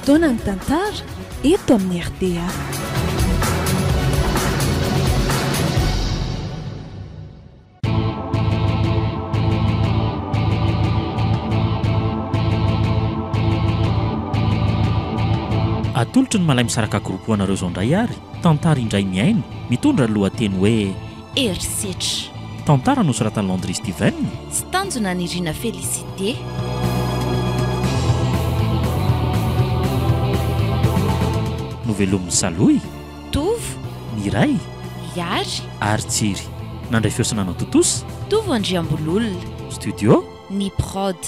Fotoanan'ny tantara eto amin'ny rta. Atolotry ny Malaimisaraka Group ho anareo izao indray ary tantara indray mihaino mitondra ny lohateny hoe Herisetra. Tantara nosoratan'i Landry Steven. Tsy tanjona nirina Félicité. Novelomin'i Salohy. Tovo. Miray. Miary. Ary Tsiry. Nandray feo sy nanao tontosa. Tovo Andriambololona. Studio. Ny Prod.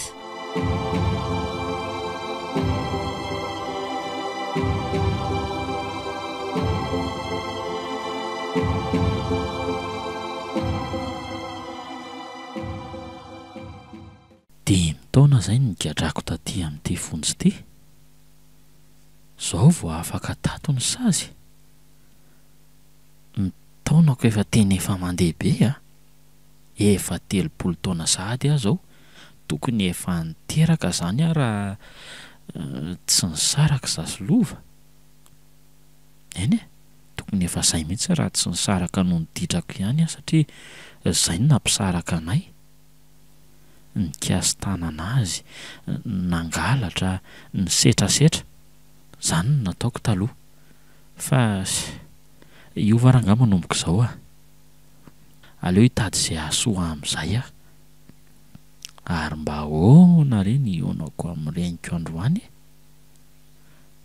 Dimy taona izay no nigadrako taty amin'ity fonja ity. Izao vao afaka tato ny sazy. Ny taonako efa tena efa mandeha be a! Efa 30 taona sahady aho izao, tokony efa niteraka izany aho raha tsy nisaraka izaho sy Lova. Eny e, tokony efa izay mihitsy raha tsy nisaraka noho ny ditrako ihany aho satria izay no nampisaraka anay. Nikasi-tanana azy, nangalatra, nisetrasetra, izany no nataoko taloha. Fa hiova rangahy manomboka izao aho. Aleo hitady izay hahasoa amin'izay aho. Ary mba ahoana re ny hihaonako amin'ny reniko androany e?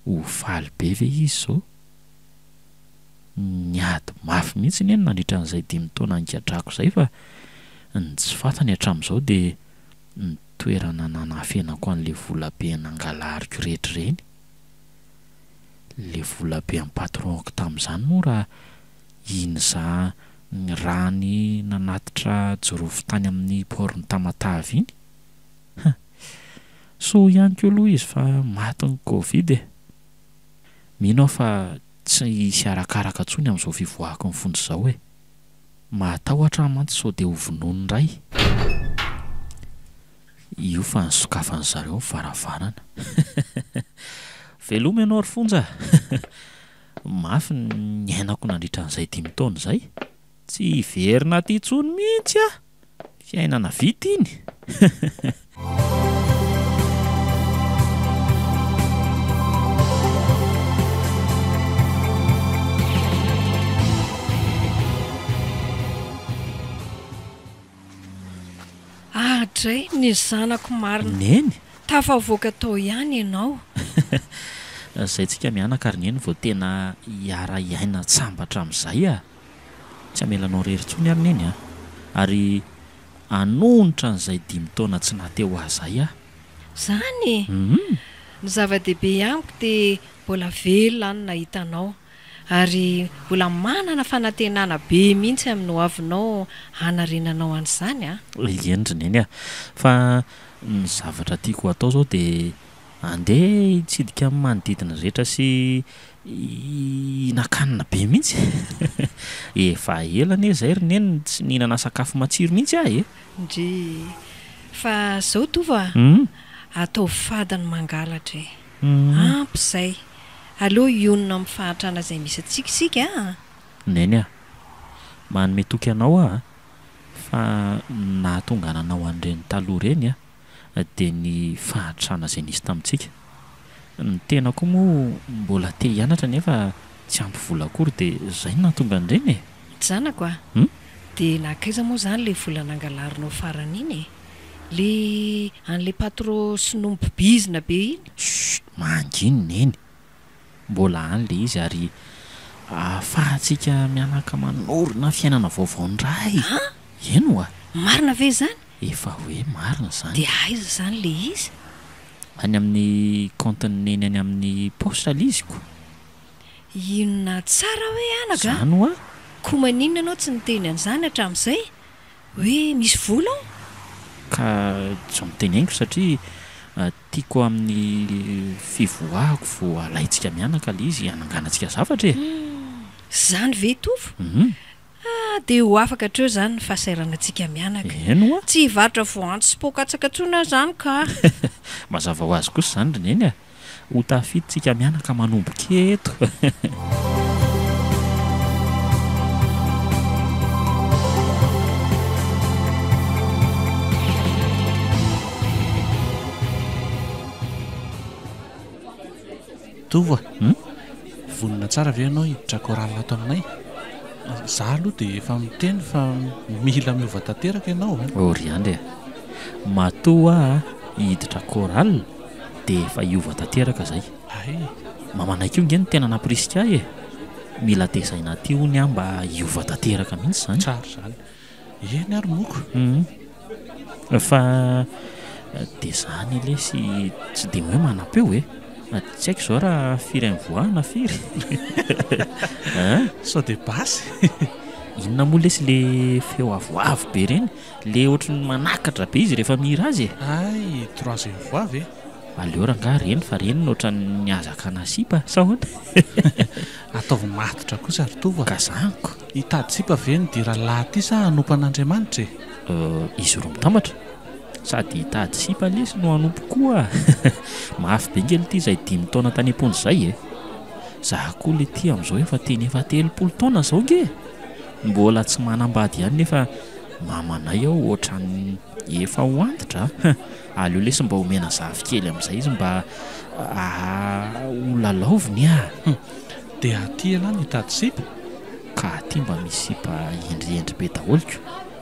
Ho faly be ve izy izao? Niady mafy mihitsy anie nandritra an'izay dimy taona nigadrako izay fa ny tsy fantany hatramin'izao dia ny toerana nanafenako an'ilay volabe nangalariko rehetra ireny. Ilay volabe an'ny patron-ko tamin'izany moa raha iny za nirahany nanatitra jirofo tany amin'ny port-n'i Tamatave iny. Huh. Soa ihany koa aloha izy fa matin'ny covid e. Mino aho fa tsy hisy arakaraka intsony amin'izao fivoahako ny fonja izao e. Mahatahotra aho mantsy sao dia ho vonoiny indray. Io fa nisokafan'ny zareo ny varavarana. Veloma ianao ry fonja a! Mafy ny niainako nandritra an'izay dimy taona izay. Tsy hiverina aty intsony mihitsy aho. Fiainana vita iny. Adray, ny zanako marina. Neny? Tafavoaka tao ihany ianao. Zay tsika mianaka ry Neny vao tena hiara-hiaina tsambatra amin'izay ah. Tsy hamela anao irery intsony aho ry Neny a. Ary hanonitra an'izay dimy taona tsy naha-teo ahy izay aho. Izany e! Hum. Ny zava-dehibe amiko dia mbola velona aho no nahita anao. Ary mbola manana fanantenana be mihitsy amin'ny hoavinao hanarenanao an'izany a! Eny ry Neny a! Fa ny zavatra tiako ho atao izao dia handeha hitsidika ny manodidina rehetra sy hihinan-kanina be mihitsy. Efa ela anie izay ry Neny no tsy nihinana sakafo matsiro mihitsy aho e! Ndrii! Fa izao Tovo a! Ataovy fady ny mangalatra e! Ampy izay! Aleo hionona amin'ny fahantrana izay misy antsika isika a! Neny a! Manome toky anao aho a! Fa ny nahatonga nanao an'ireny taloha ireny a, dia ny fahantrana izay nisy tamintsika. Ny tena koa moa mbola te hianatra nefa tsy ampy vola akory dia izay no nahatonga an'ireny e! Zanako a! Dia nankaiza moa izany ilay vola nangalarinao farany iny e? Le an'le patro sinoa mpibizina be iny. Chut! Manginy neny! Mbola any le izy ary ahafahantsika mianaka manorina fiainana vaovao indray! An! Eny oa! Marina ve izany? Efa hoe marina izany. Dia aiza izany le izy? Any amin'ny compte-n'i neny any amin'ny poste le izy ko! Inona tsara hoe anaka a! Izany oa! Ko maninona ianao tsy niteny an'izany hatramin'izay? Hoe misy vola ao? Ka tsy noteneniko satria tiako amin'ny fivoahako vao alaintsika mianaka ilay izy hananganantsika zavatra e! Humm! Izany ve Tovo? Humm! Ah, dia ho afaka hatreo izany ny fahasahiranantsika mianaka. Eny ho'a! Tsy hivarotra voanjo sy poakatsaka intsony aho izany ka! Mazava ho azy kosa izany ry Neny a! Ho tafita tsika mianaka manomboka eto. Tovo a! Hum? Vonona tsara ve ianao hiditra chorale ato aminay? Za aloha dia efa miteny fa mila miova tanteraka ianao a! Oh ry Andry a! Matoa aho hiditra chorale dia efa hiova tanteraka izay. Hay! Mamanay koa nge no tena nampirisika ahy e! Mila tezaina aty hono aho mba hiova tanteraka mihitsy izany. Tsara izany. Eny ary moko. Hum. Fa dia izany lesy tsy dia hoe manam-peo e! Tsy haiko izao raha firy amin'ny voix na firy. An! Sao dia basy? Inona moa lesy le feo avoavo be ireny? Le ohatry ny manakatra be izy rehefa mihira azy e! Hay, troisième voix ve? Aleo rangaha reny fa reny no ohatran'ny mihazakana sipa sa ahoana? Ataovy matotra kosa ry Tovo a! Ka zaniko! Hitady sipa ve ny diralahy ity sa hanompo an'Andriamanitra e? Izy roa mitambatra. Sady hitady sipa lesy no hanompo koa. Mafy be nge lty izay dimy taona tany am-ponja izay e! Za koa lty amin'izao efa tena efa 30 taona izao nge e! Mbola tsy manambady ihany nefa mamanay ao ohatran'ny efa ho antitra a! Aleo lesy mba omena zafikely amin'izay izy mba ho lalaoviny a! Hum! Dia aty ialahy no hitady sipa? Ka aty mba misy sipa hendrihendry be daholo ko!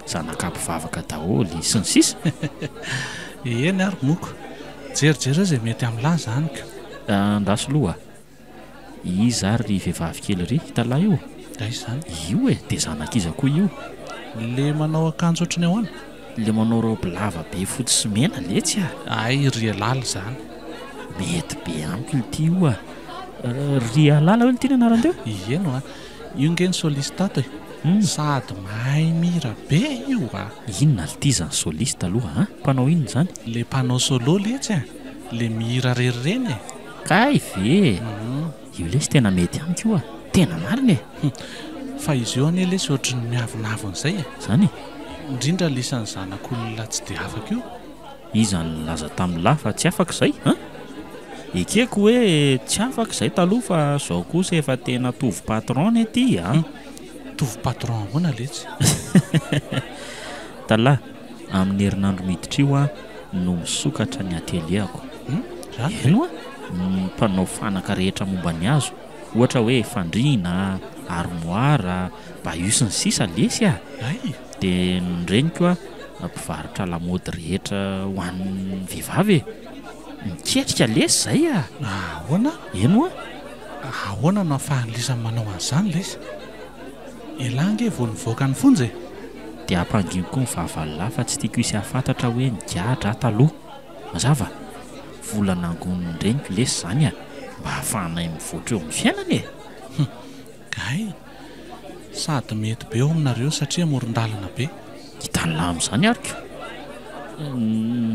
Zanaka mpivavaka daholo sy ny sisa! Eny ary moko! Jerijereo izay mety amin'lah izany ko! Andraso loha a! Iza ary ry vehivavy kely ry hitalahy io? Aiza izany? Io e! Dia zanak'iza koa io? Le manao akanjo ohatry ny ahoana? Le manao raoby lava be fotsy sy mena letsy a! Hay ry Alala izany. Mety be amiko ity io a! Ry Alala hono ity ny anarany teo? Ieny hoa! Io nge ny soliste tato e! Sady mahay mihira be io a! Inona lty izany soliste aloha a? Mpanao inona izany? Le mpanao solo letsy a! Le mihira rery ireny e! Kay ve e! Io lesy tena mety amiko io a! Tena marina e! Hum! Fa izy io anie lesy ohatry ny miavonavona izay e! Zany e! Indrindra lisan'ny zanak'olona tsy dia afaka io. Iza no nilaza tamin'lah fa tsy afaka izay an? Ekeko hoe tsy afaka izay taloha fa zao kosa efa tena tovo patron ne ty a! Hum! Tovo patron ahoana letsy? Talah, amin'ny herinandro miditra io aho no misokatra ny atelier-ko. Hum! Zany ve? Eny hoa! Ny mpanao fanaka rehetra momba ny hazo, ohatra hoe fandriana, armoire, bahut sy ny sisa lesy a! Hay! Dia ny reniko a, mpivarotra lamaody rehetra ho an'ny vehivavy e! Miketrika lesy zay a! Ahoana? Eny hoa! Ahoana no ahafahan'i Lisa manao an'izany lesy? Elah ange vao nivoaka ny fonja e! Dia ampangino koa ny vahavalolahy fa tsy tiako hisy hahafantatra hoe nigadra aho taloha. Mazava? Vola nangonin'ny reniko lesy izany a! Mba hahafahanay mivoatra eo amin'ny fiainana e! Hum! Kay! Sady mety be eo aminareo satria amoron-dalana be. Hitan'lah amin'izany ary ko!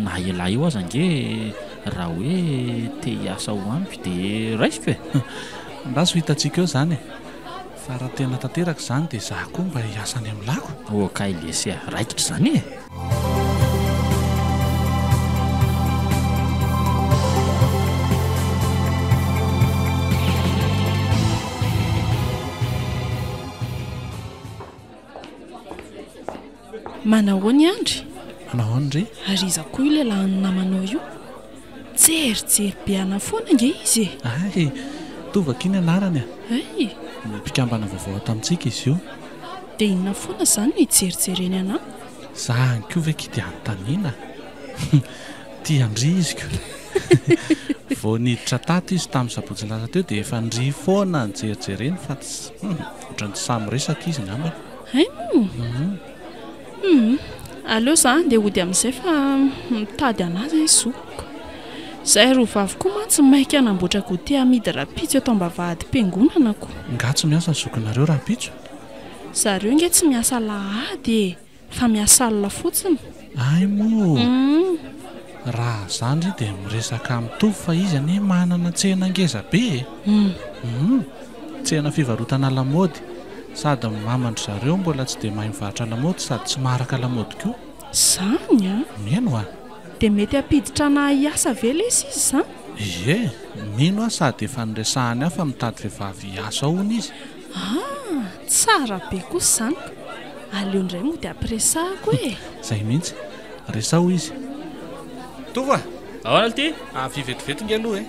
Na elah io aza ange raha hoe te hiasa ao amiko dia raisiko e! Andraso ho hitantsika eo izany e! Fa raha tena tanteraka izany dia izaho koa mba hiasa any amin'ny lako. Oh kay lesy a! Raikitra izany e! Manahoana i Andry? Manahoana ndry? Ary iza koa io lehilahin'ny namanao io? Jerijery be ana foana ange izy e! Hay! Tovaka iny anarany a! Hay! Mpikambana vaovao ato amintsika izy io. Dia inona foana izany no hijerijereny anà? Za any koa ve ki dia anontaniana? Tia an-dry izy ko! Vao niditra tato izy tamin'ny sabotsy lasa teo dia efa ndry foana nijerijereny fa tsy, hum, ohatran'ny tsy sahy miresaka izy angambany. Hay moa? Hum, aleo za andeha hody amin'izay fa mitady anà izay ny zokiko. Izahay roa vavy koa mantsy maika hanamboatra goûter amidy rahampitso eto ambavahadim-piangonana ko. Nga tsy miasa ny zokinareo rahampitso? Zareo nge tsy miasa alahady e! Fa miasa alina fotsiny. Hay moa! Raha zany ry dia miresaka amin'i Tovo fa izy anie manana tsena ngeza be e! Hum! Tsena fivarotana lamaody. Sady ny maman-dry zareo mbola tsy dia mahay mivarotra lamaody sady tsy maharaka lamaody koa. Zany an! Mino a! Dia mety hampiditra anah hiasa ve lesy izy zany? Ie, mino aho sady efa niresahany ahy fa mitady vehivavy hiasa ao hono izy. Ah, tsara be kosa izany ka. Aleo indray mody ampiresahako e. Izay mihitsy. Resaho izy. Tovo a! Ahoana lty? Avia vetivety nge aloha e.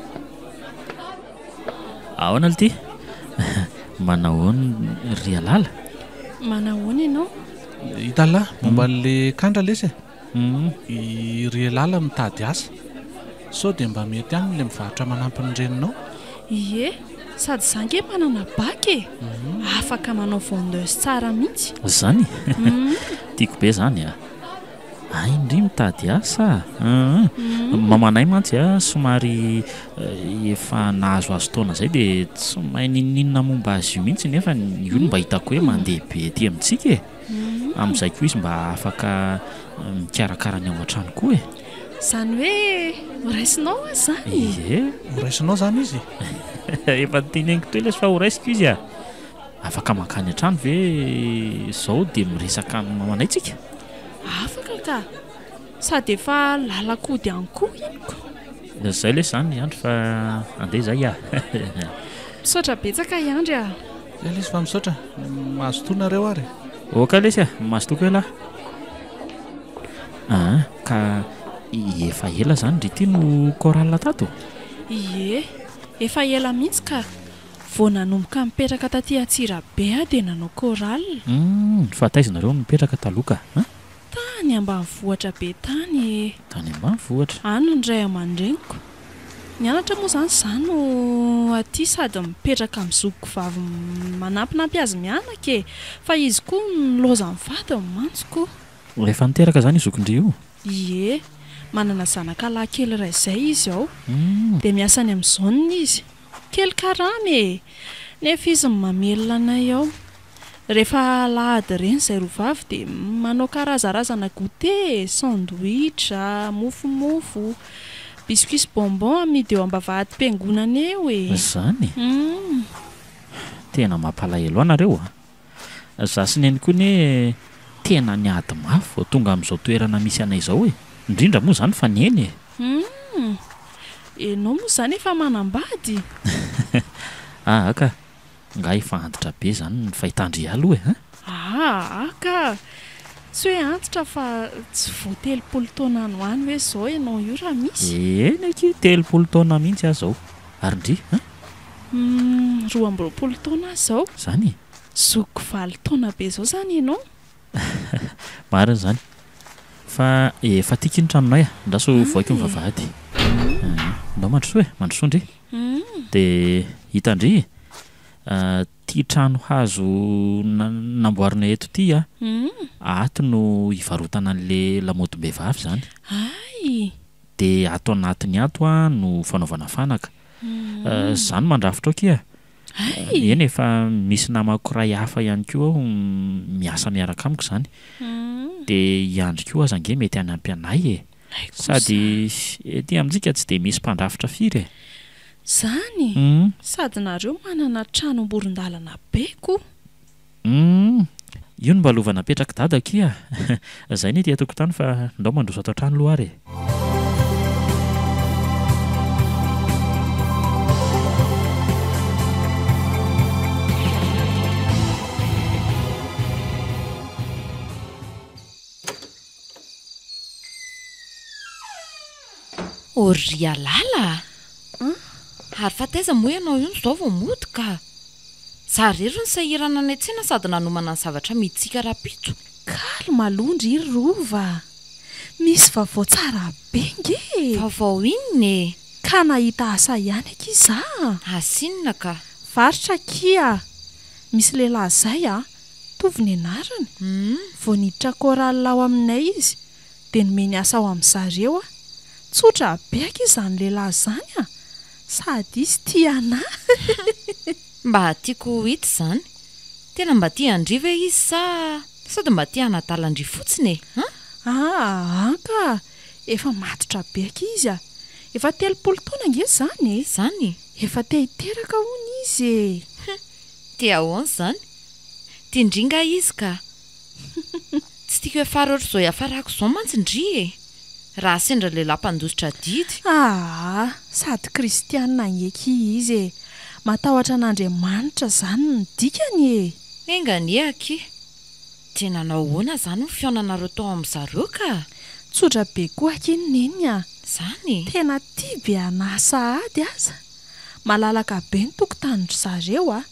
Ahoana lty? Manahoana ry Alala? Manahoana ianao? Italahy, momba an'le kandra lesy e. I ry Elala mitady asa. Sao dia mba mety aminy le mivarotra manampy ny reninao? Ie, sady za nge manana bac e! Afaka manao vendeuse tsara mihitsy. Zany? Tiako be zany a! Hay ndry mitady asa a! Mamanay mantsy a, somary efa nahazoazo taona izay dia tsy mahay n'inon'inona momba azy io mihitsy nefa io no mba hitako hoe mandeha be aty amintsika e! Amin'izay koa izy mba afaka mikarakara ny ao an-trano koa e! Izany hoe horaisinao aza izany e? Ie! Horaisinao izany izy? Efa noteneniko teo lesy fa horaisiko izy a! Afaka mankany an-trano ve izao dia miresaka amin'ny mamanay tsika? Afaka ka! Sady efa lalako hody any koa iny ko! Izay lesy izany i Andry fa andeha izay ah! Misaotra betsaka i Andry ah! Zay lesy fa misaotra, mazotoa nareo ary e! Ok lesy ah! Mazotoa koa ialahy! Aa ka efa ela izany ry ity no chorale tato? Ie, efa ela mihitsy ka! Vao nanomboka nipetraka taty Antsirabe aho dia nanao chorale. Humm, fa taiza nareo no nipetraka taloha ka? An? Tany ambanivohitra be tany e. Tany ambanivohitra? Any ny ray aman-dreniko. Nianatra moa izany izaho no aty sady mipetraka amin'ny zokiko vavy manampinampy azy mianaka e! Fa izy koa nilaozan'ny vadiny mantsy ko. Efa niteraka izany io zokin-dry io? Ie, manana zanaka lahy kely iray izay izy ao. Dia miasa any amin'ny zone izy. Kely karama e! Nefa izy no mamelona anay ao. Rehefa alahady ireny izay roa vavy dia manao karazarazana goûter e, sandwich, mofomofo, biscuits sy bonbons amidy eo ambavahadim-piangonana eo e! Izany? Tena mampalahelo ahy nareo a! Za sy neny koa anie tena niady mafy vao tonga amin'izao toerana misy anay izao e! Indrindra moa izany fa neny e! Humm! Enao moa izany efa manambady? Aa ka! Nga efa antitra be izany ny fahitan-dry aloha e! An! Aa ka! Tsy hoe antitra fa tsy vao 30 taona any ho any hoe izao ianao io raha misy? Eny akia, 30 taona mihitsy aho izao. Ary ndry? An! Humm, 22 taona aho izao. Izany e? Zokiko valo taona be izao izany ianao? Marina izany. Fa efa aty akia ny tranonay a! Andraso vohaiko ny vavahady. Ndao mandrosoa e! Mandrosoa ndry. Dia hitan-dry e! Ity trano hazo namboarina eto ity a! Ato no hivarotana an'ilay lamaodim-behivavy izany. Hay! Dia ato anatiny ato no fanaovana fanaka. Izaho no mandrafitra ao akia. Hay! Eny e, fa misy namako iray hafa ihany koa ao miasa miaraka amiko izany. Dia i Andry koa aza ange mety hanampy anay e! Hay kosa! Sady ety amintsika tsy dia misy mpandrafitra firy e! Izany? Sady nareo manana trano amoron-dalana be koa! Humm! Io no mba lova napetrak'i dada akia! Zay ny ety an-tokotany fa ndao mandroso ato an-trano aloha ary e! Ô ry Alala a! Ary fa taiza moa ianao io no izao vao mody ka? Za rery no sahirana any an-tsena sady nanomana ny zavatra amidintsika rahampitso. Calme aloha ndry ry Rova a! Misy vaovao tsara be nge e! Vaovao inona e? Ka nahita asa ihany akia za a! Asa inona ka? Varotra akia a! Misy lehilahy zay a! Tovo ny anarany. Vao niditra chorale ao aminay izy dia nomeny asa ao amin'zareo aho. Tsotra be akia izany lehilahy izany a! Sady izy tia anah. Mba tiako ho hita izany. Tena mba tia an-dry ve izy sa sao dia mba tia hanadala an-dry fotsiny e? An? Aa ka! Efa matotra be akia izy a! Efa 30 taona ange izany e! Izany? Efa te hiteraka hono izy e! Hum! Te ahoana izany? Tian-dry nga izy ka! Tsy tiako hiafara ohatr'izao hiafarako izao mantsy ndry e! Raha sendra lehilahy mpandositra adidy. Aa! Sady kristianina ange akia izy e! Matahotra an'Andriamanitra izany no dikany e! Enga anie akia! Dia nanao ahoana izany ny fihaonanareo tao amin-dry zareo ka? Tsotra be koa akia ny neny a! Izany? Tena tia be anà sahady aza! Malalaka be ny tokotanin-dry zareo a!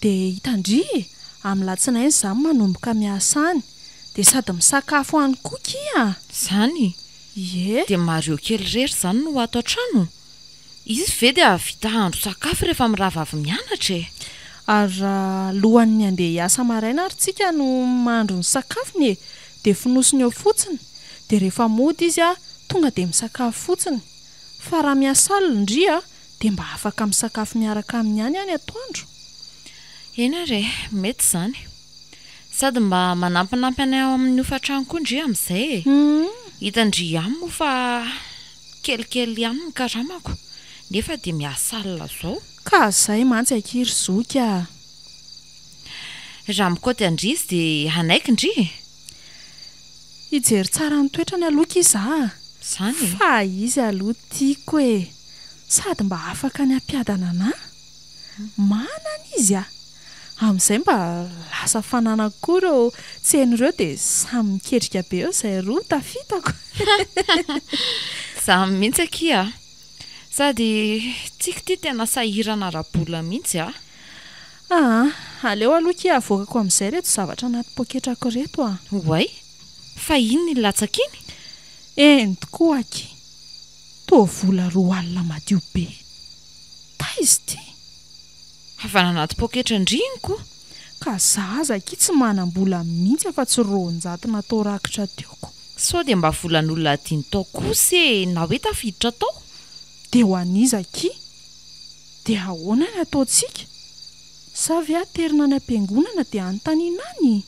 Dia hitan-dry e! Amin'ny latsinainy izaho manomboka miasa any. Dia sady misakafo any koa kia a! Izany? Ie. Dia Mario kely irery izany no ato an-trano? Izy ve dia hahavita hahandro sakafo rehefa mirava avy mianatra e? Ary raha alohan'ny handeha hiasa maraina ary tsika no mahandro ny sakafony e! Dia fonosiny eo fotsiny. Dia rehefa mody izy a, tonga dia misakafo fotsiny. Fa raha miasa alina ndry a, dia mba afaka misakafo miaraka aminy ihany any atoandro. Eny ary e, mety izany. Sady mba manampinampy anay ao amin'ny hofan-trano koa ndry amin'izay e! Hitan-dry ihany moa fa kelikely ihany ny karamako, nefa dia miasa alina izao. Ka izay mantsy akia ry zoky a! Raha mikaoty an-dry izy dia hanaiky ndry e! Hijery tsara ny toetrany aloha akia za a! Izany e! Fa izy aloha tiako e! Sady mba afaka ny hampiadana anà. Manana izy a! Amin'izay mba lasa fananako koa ireo tsena ireo dia samy miketrika be eo izay roa tafitako. Izany mihitsy akia a! Sady tsika ity tena sahirana ara-bola mihitsy a! Aa, aleo aloha akia avoakako amin'izay ireto zavatra anaty poketrako ireto a! Oay! Fa inona iny latsaka iny? Eny tokoa akia! Toa vola 20 madio be. Taiza ity? Havana anaty poketra ndry iny ko! Ka za aza akia tsy manam-bola mihitsy afa-tsy 200 natao rakitra teo ko! Sao dia mba volan'olona adino tao kosa e, na hoe tafiditra tao? Dia ho an'iza akia? Dia ahoana ny ataontsika? Sa ve aterina any am-piangonana dia anontaniana any?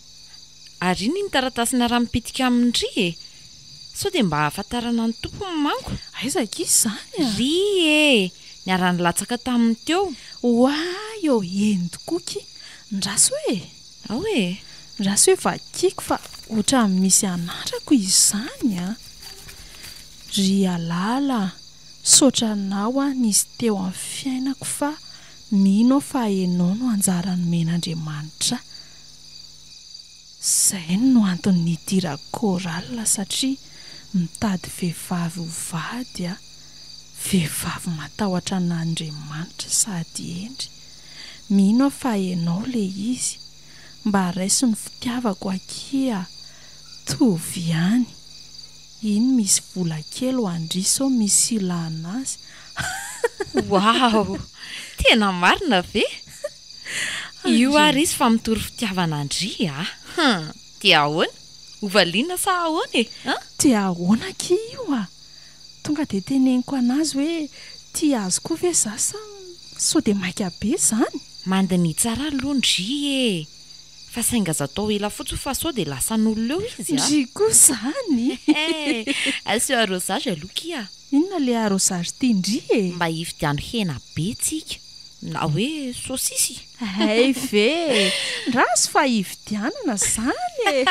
Ary inona iny taratasy niaraha-mipitika aminy ry e? Sao dia mba ahafantarana ny tompony manko? Aiza akia izany a? Ry e! Niara-nilatsaka taminy teo. Oay ô! Eny tokoa ki! Ndraso e! Ao e! Ndraso hoe vakiako fa ohatran'ny misy anarako izany a! Ry Alala a! Misaotra anao aho nisy teo amin'ny fiainako fa mino aho fa enao no anjara nomen'Andriamanitra ahy. Izay no antony nidirako chorale satria mitady vehivavy ho vady aho, vehivavy matahotra an'Andriamanitra sady hendry. Mino aho fa enao le izy. Mba raiso ny fitiavako akia a! Tovy ihany. Iny misy vola kely ho an-dry sao misy ilana azy. Waouh! Tena marina ve? Io ary izy fa mitory fitiavana an-dry a! Hum! Dia ahoana? Ho valiana sa ahoana e? An? Dia ahoana akia io a? Tonga dia teneniko an'azy hoe tia azy koa ve za sa sao dia maika be izany? Mandiniha tsara aloha ndry e! Fa saingy aza atao ela fotsiny fa sao dia lasan'olona eo izy a! Ndry koa izany! He! Asio arrosage aloha kia! Inona ilay arrosage tian-dry e? Mba hividiano hena be tsika! Na hoe saosisy? Hay ve e! Ndraso fa hividianana izany e!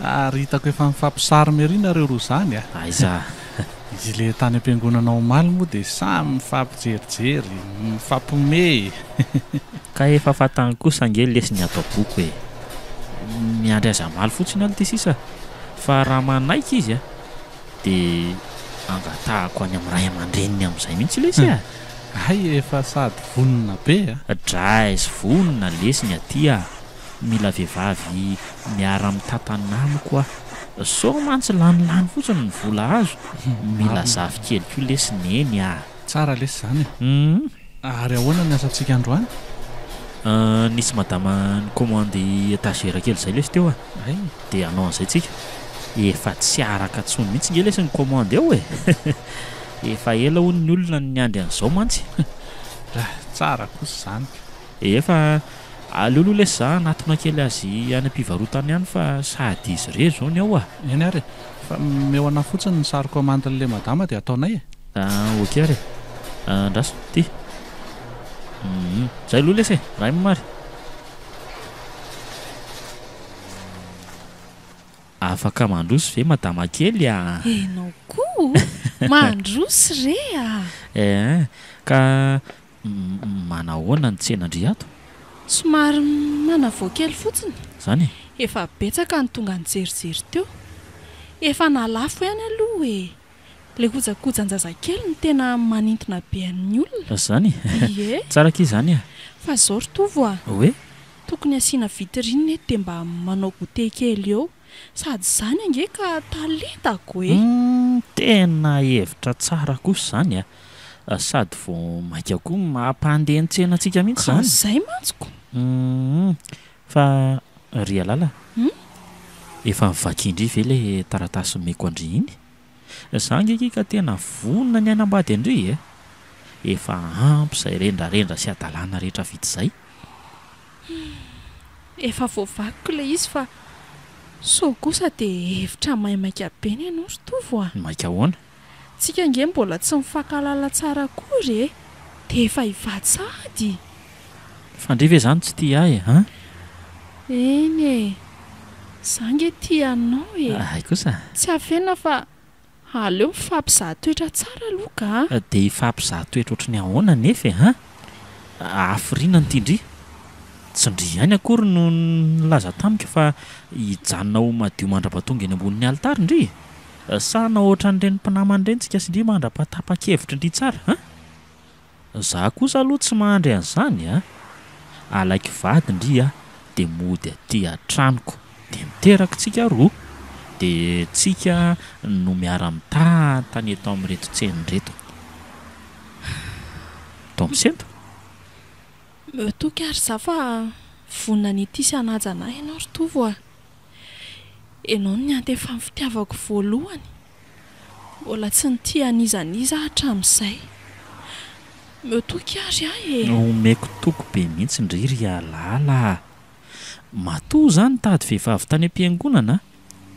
Ary hitako efa mifampisarona ery nareo roa izany a! Aiza? Izy ilay tany am-piangonana omaly moa dia samy mifampijerijery, mifampihomehy e! Ka efa fantany kosa ange lesy ny ato am-poko e! Miandry azy hamaly fotsiny aloha ity sisa fa raha manaiky izy a! dia angatahako any amin'ny ray aman-dreniny amin'izay mihitsy lesy a! Hay efa sady vonona be a! Drays vonona lesy ny aty a! Mila vehivavy miara mitantana amiko aho. Sao mantsy lany lany fotsiny ny vola azo. Mila zafikely koa lesy neny ah. Tsara lesy izany e. Ary ahoana ny asantsika androany? Nisy madama ni-commander étagère kely izay lesy teo ah. Hay. Dia hanao an'izay tsika. Efa tsy araka intsony mihitsy nge lesy ny commande eo e. Efa ela hono ny olona no niandry an'izao mantsy. Tsara kosa izany ka. Efa. Aleo aloha lesy za hanatona kely azy any am-pivarotana any fa sady izy irery izao ny ao a! Eny ary e! Fa omeo anah fotsiny ny sary commande-n'le madama dia ataonay e! Ah ok ary e! Andraso, ty! Hum, zay aloha lesy e! Raim ary! Afaka mandroso ve madama kely a! Enao koa mandroso re a! Eh, ka manahoana ny tsenan-dry ato? Somary manavao kely fotsiny. Zany e? Efa betsaka ny tonga nijerijery teo. Efa nalafo ihany aloha e! Ilay kojakojan-jazakely no tena manintona be an'ny olona. Zany e? Ie. Tsara akia izany a! Fa zao ry Tovo a! Hoe? Tokony asiana vitrine eto dia mba manao goûter kely eo. Sady izany ange ka talentako e! Humm, tena hevitra tsara kosa izany a! Sady vao mainka koa mampandeha ny tsenantsika mihitsy Ka izany. izay mantsy ko! Humm, fa ry Alala, Humm? efa novakian-dry ve ilay taratasy nomeko an-dry iny? Za ange akia ka tena vonona ny hanambady an-dry e! Efa ampy izay rendrarendra sy hadalana rehetra vita izay. Humm, efa voavakiko ilay izy fa sao kosa dia hevitra maimaika be ny anao ry Tovo a! Maika ahoana? Tsika ange mbola tsy mifankahalala tsara akory e! Dia efa hivady sahady? Fa ndry ve izany tsy tia ahy e, an? Eny e! Za ange tia anao e! Hay kosa! Tsy afenina fa Aleo mifampizaha toetra tsara aloha ka! Dia hifampizaha toetra ohatry ny ahoana anefa e an? Hafiriana ny tian-dry? Tsy ndry ihany akory no nilaza tamiko fa hijanona ho madio mandra-pahatonga eny ambonin'ny alitara ndry e! Sa hanao ohatran'ireny mpinamana ireny tsika sy ndry mandra-pahatapa-kevitry ndry tsara an? Za kosa aloha tsy mahandry an'izany a! Alaiko vady ndry a de mody aty an-tranoko de miteraka tsika roa de tsika no miara-mitantana eto amin'ireto tsena ireto. Toa misento? Meo toky ary za fa vonona ny hitia sy hanaja anah ianao ry Tovo a! Ianao no niantefan'ny fitiavako voalohany. Mbola tsy nitia an'iza n'iza aho hatramin'izay. Omeo toky ary aho e! Omeko toky be mihitsy ndry ry Alala a! Matoa za nitady vehivavy tany am-piangonana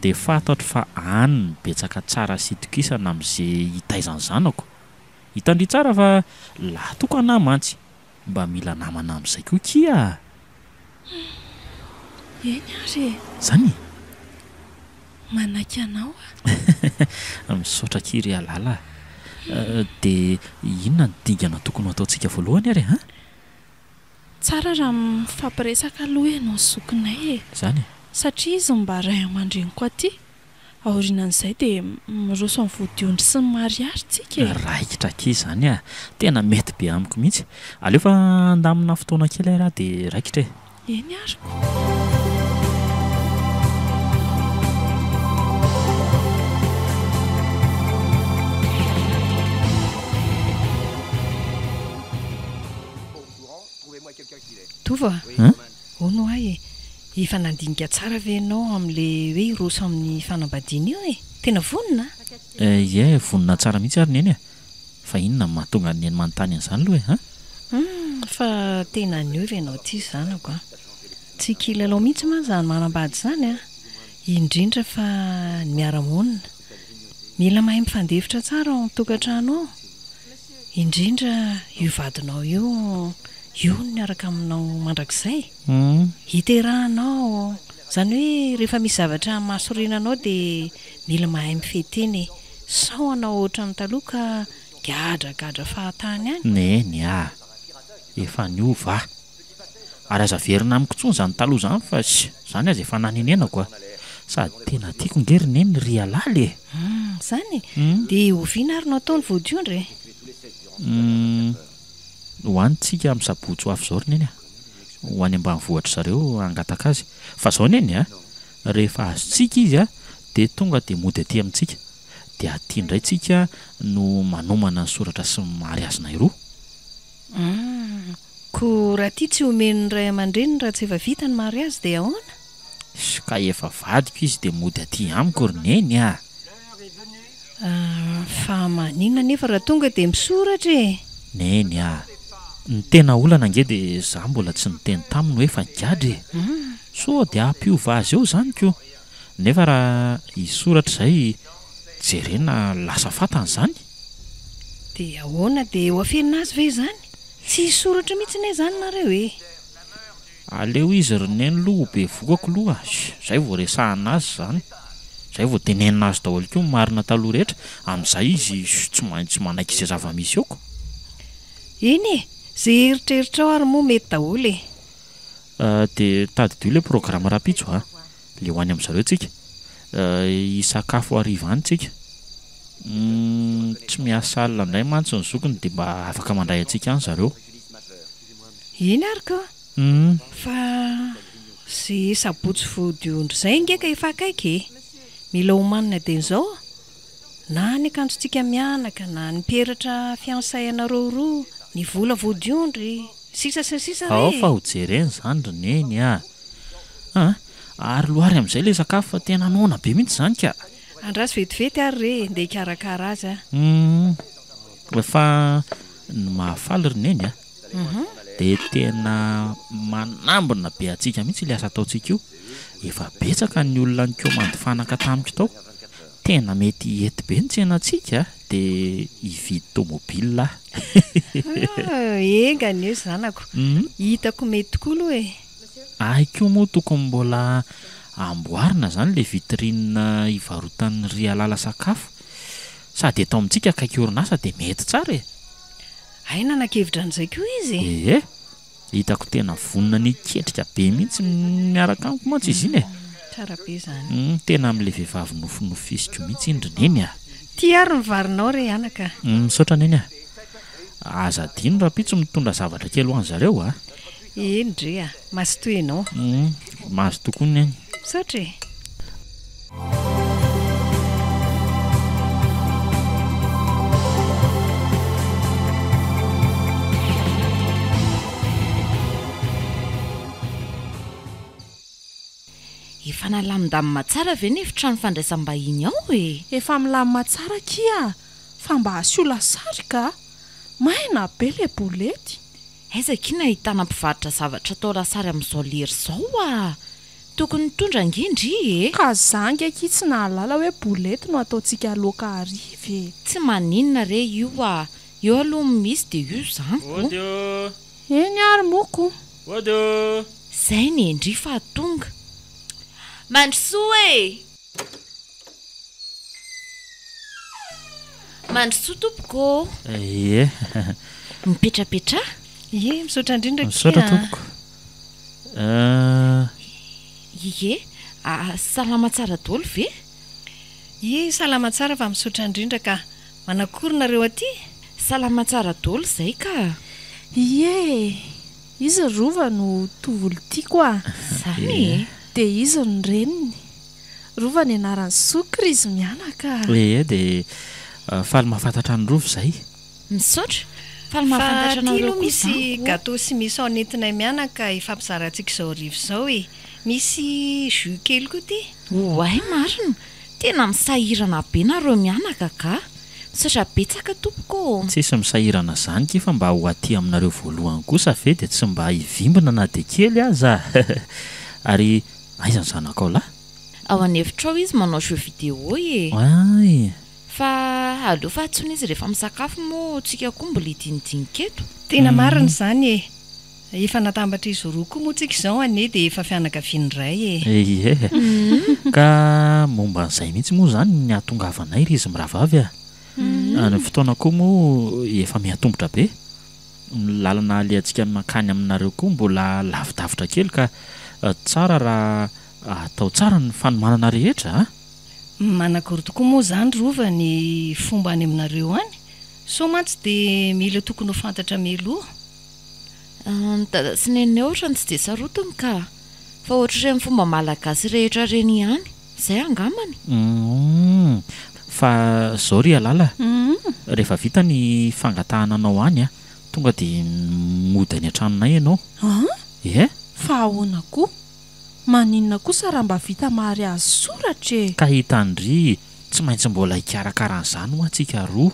dia fantatro fa any no betsaka tsara sy itokisana amin'ze hitaiza ny zanako. Hitan-dry tsara fa lahy tokana aho mantsy. Mba mila namana amin'izay koa kia a! Eny ary e! Zany e! Manaiky anao aho. Misaotra akia ry Alala a! Dia inona ny dingana tokony ho ataontsika voalohany ary an? Tsara raha mifampiresaka aloha ianao sy zokinay e! Zany e! Satria izy mba ray aman-dreniko aty. Aorianan'izay dia miroso amin'ny vodiondry sy ny mariary tsika e! Raikitra akia izany a! Tena mety be amiko mihitsy. Aleo fa handamina fotoana kely ary aho dia raikitra e! Eny ary ko! Tovo a! Hono hoa e! Efa nandinika tsara ve ianao amin'ilay hoe hiroso amin'ny fanambadiana io e? Tena vonona? Ie, vonona tsara mihitsy ary Neny a! Fa inona no mahatonga an'i Neny manontany an'izany aloha e? An? Humm, fa tena niova ianao ity zanako a! Tsy kilalao mihitsy mantsy izany manambady izany a! Indrindra fa ny miara-monina. Mila mahay mifandefitra tsara ao an-tokantrano ao. Indrindra io vadinao io, io no miaraka aminao mandrakizay. Hiterahanao, izany hoe rehefa misy zavatra mahasorena anao dia mila mahay mifehy tena e. Sao hanao ohatran'ny taloha ka gadragadra fahatany any. Neny a! Efa niova aho. Ary aza averina amiko intsony izany taloha izany fa izany aza efa nanenenako a! Sady tena tiako nge ry Neny ry Alala e! Humm, izany e? Dia oviana ary no atao ny vodiondry e? Humm, ho any tsika amin'ny sabotsy ho avy izao ry Neny a! Ho any ambanivohitry zareo hangataka azy. Fa izao Neny a! Rehefa azontsika izy a, dia tonga dia mody aty amintsika. Dia aty indray tsika no manomana ny soratra sy ny mariazinay roa. Humm, koa raha ity tsy omen'ny ray aman-dreniny raha tsy efa vita ny mariazy dia ahoana? Sh, ka efa vadiko izy dia mody aty amiko ry Neny a! Ah, fa maninona anefa raha tonga dia misoratra e! Neny a! Ny tena olana ange dia za mbola tsy niteny taminy hoe efa nigadra e! Sao dia hampiova azy eo izany ko! Nefa raha hisoratra izay jerena lasa fantany izany? Dia ahoana dia ho afenina azy ve izany? Tsy hisoratra mihitsy anie izany nareo e! Aleo izy ry neny loha ho bevokako loha zay vao resahana azy zany, zay vao tenenina azy daholo koa ny marina taloha rehetra, amin'izay izy tsy maintsy manaiky izay zava-misy eo ko. Eny e! Ze eritreritrao ary moa mety daholo e! Dia tadidio ilay programme rahampitso a! Le ho any amin'zareo tsika. Hisakafo hariva any tsika. Tsy miasa alina indray mantsy ny zokiny dia mba afaka mandray antsika any zareo. Eny ary ka! Fa ze sabotsy vodiondry zay nge ka efa akaiky e! Mila omanina dieny zao na ny akanjontsika mianaka na ny peratra fiançailles anareo roa, ny vola vodiondry, sisa sy ny sisa re Ao e! fa ho jerena izany ry Neny a! An! Ary loary amin'izay ilay sakafo fa tena noana be mihitsy izany ka! Andraso vetivety ary re e, ndeha hikarakara azy aho. Hum! Fa ny mahafaly ry Neny a! Dia tena manambina be antsika mihitsy ilay asa ataontsika io. Efa betsaka ny olona nikomandy fanaka tamiko tao. Tena mety hety be ny tsenantsika dia hividy tomobile aho. Enga anie zanako. Hitako mety tokoa aloha e. Ahy koa moa tokony mbola amboarina izany ilay vitrine hivarotan'i Rialala sakafo. Sady eto amintsika akaiky orinasa dia mety tsara e. Hay nanan-kevitra an'izay koa izy e! Ee, hitako tena vonona ny hiketrika be mihitsy miaraka amiko mantsy izy iny e! Tsara be izany. Tena amin'ilay vehivavy nofinofisiko mihitsy iny ry Neny a! Tia ary ny varinao re anaka a! Misaotra Neny a! Aza adino rahampitso mitondra zavatra kely ho an-zareo a! Eny dre a! Mazotoa ianao. Mazotoa koa Neny. Misaotra e! Efa nalamindamina tsara ve ny efitrano fandraisam-bahiny ao e? Efa milamina tsara akia fa mba asio lasary ka! Maina be le bolety. Aiza akia no ahitana mpivarotra zavatra atao lasary amin'izao lera izao ah! Tokony nitondra ange ndry e! Ka za ange akia tsy nahalala hoe bolety no ataontsika laoka hariva e! Tsy maninona re io ah! Eo aloha ny misy dia io izany ko! Ody ô! Eny ary moa ko! Ody ô! Zay ny ndry fa tonga! Mandrosoa e! Mandrosoa tompoko ô! Ie. Mipetrapetraha. Ie, misaotra indrindra akia. Misaotra tompoko. Ie, salama tsara daholo ve? Ie, salama tsara fa misaotra indrindra ka. Manakory nareo aty? Salama tsara daholo izay ka. Ie, izy ry Rova no tovolo tiako a. Zany e? Dia izy no reniny. Rova ny anaran'i Zoky ry izy mianaka a! Ee dia faly mahafantatra an'i Rova izay. Misaotra! Faly Fa mahafantatra aty anareo aloha koa misy izany ko! gateau sy misao nentinay mianaka hifampizarantsika izao hariva izao e! Misy jus kely koa ity. Oay marina! Tena misahirana be nareo mianaka ka! Misaotra betsaka tompoko ô! Tsisy misahirana zany ki fa mba ho aty aminareo voalohany kosa ve dia tsy mba hivimbina na dia kely aza? Ary Aiza ny zanakao lahy? Ao an'efitra ao izy manao jeu vidéo e! Ay! Fa aleo fa antsoina izy rehefa misakafo moa tsika koa mbola hidinidinika eto. Tena marina izany e! Efa natambatr'izy roa koa moa tsika izao anie dia efa fianakaviana iray e! Ie! Ka momba an'izay mihitsy moa izany ny hahatongavanay ry izy mirahavavy a! Ny fotoana koa moa efa miha-tombotra be. Ny lalana alehantsika mankany aminareo koa mbola lavidavitra kely ka tsara raha atao tsara ny fanomanana rehetra a! Manakory tokoa moa izany Rova ny fomba any aminareo any? Sao mantsy dia mila tokony ho fantatra mialoha? Ny dada sy neninay ohatrany tsy dia sarotiny ka! Fa ohatr'ireny fomba malagasy rehetra ireny ihany. Izay angambany. Humm. Fa zao ry Alala a, rehefa vita ny fangatahana anao any a, tonga dia mody any an-tranonay ianao. An? Ie. Fa ahoana koa? Maninona kosa raha mba vita mariazy soratra e? Ka hitan-dry, tsy maintsy mbola hikarakara an'izany hoa tsika roa.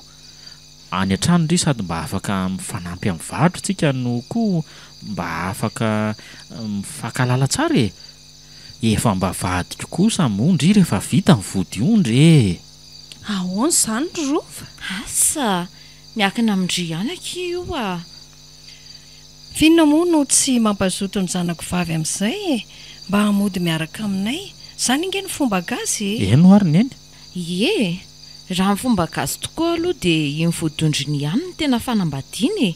Any an-trano ndry sady mba afaka mifanampy amin'ny varotra tsika no koa mba afaka mifankahalala tsara e! Efa mba vadiko kosa moa ndry rehefa vita ny vodiondry e! Ahoana izany ry Rova? Asa! Miankina amin-dry ihany akia io a! F'inona moa no tsy mampazoto ny zanako vavy amin'izay e? Mba hamody miaraka aminay. Izany ange no fomba gasy e! Eny ho'a ry Neny. Ie e! Raha ny fomba gasy tokoa aloha dia iny vodiondriny ihany no tena fanambadiana e!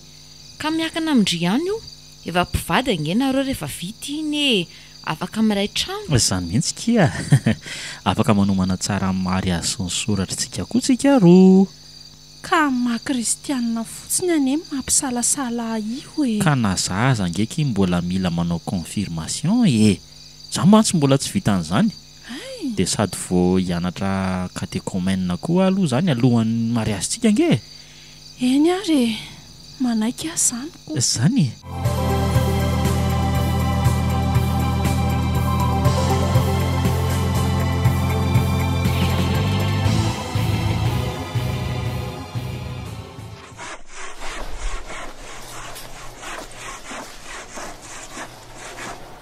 Ka miankina amin-dry ihany io. Efa mpivady ange nareo rehefa vita iny e! Afaka miray trano. Izany mihitsy kia! Afaka manomana tsara ny mariazy sy ny soratr'tsika koa tsika roa. Ka amin'ny maha kristianina fotsiny anie mampisalasala ahy io e! Ka na za aza ange ki mbola mila manao confirmation e! Za mantsy mbola tsy vita an'izany. Hay! Dia sady vao hianatra catéchomène koa aho aloha izany alohan'ny mariazintsika ange e! Eny ary e! Manaiky aho izany ko! Izany e!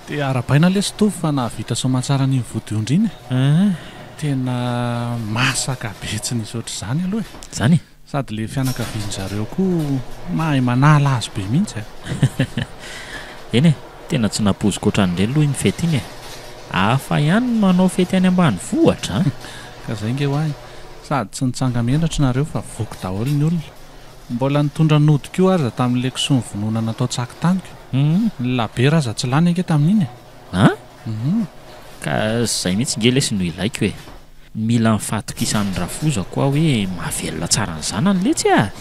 Dia arahabaina lesy Tovo fa nahavita soamantsara an'iny vodiondry iny e! Tena masaka be tsy nisy ohatr'izany aloha e! Izany e! Sady le fianakavian-dry zareo koa mahay manala azy be mihitsy e! Eny e! Tena tsy nampoiziko ohatran'ireny aloha iny fety iny e! Hafa ihany ny manao fety any ambanivohitra an! Ka zay nge hoa e! Sady tsy nitsanga-menatra nareo fa voky daholo ny olona. Mbola nitondra nody koa aza tamin'ilay kisoa novonoina natao tsaky tamiko. Ny labiera aza tsy lany ange tamin'iny e! An? Ka zay mihitsy nge lesy no ilaiko e! Mila ny fahatokisan'ny rafozako aho hoe mahavelona tsara ny zanany letsy a!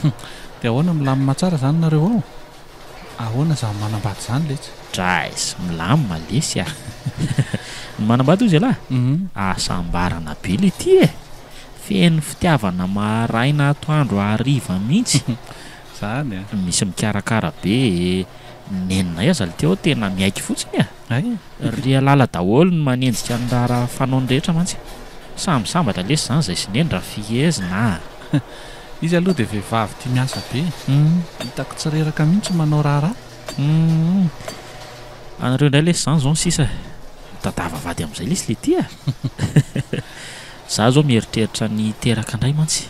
Dia ahoana milamina tsara zany nareo ao? Ahoana zany manambady zany letsy? Draiss! Milamina lesy a! Ny manambady hozy ialahy? Hasambarana be le ty e! Feno fitiavana maraina atoandro hariva mihitsy. Zany a! Misy mikarakara be e! Neninay aza le teo tena miaiky fotsiny a! Hay! Ry alala daholo no manenjika ny raharaha fanaony rehetra mantsy. Samy sambatra lesy zany zay sy neny raha fihezina a! Izy aloha dia vehivavy tia miasa be e! Hitako tsy reraka mihitsy manao raharaha. Humm! Anareo indray lesy zany zao ny sisa e! Mitadiava vady amin'izay lesy le ty a! Za zao mieritreritra ny hiteraka indray mantsy.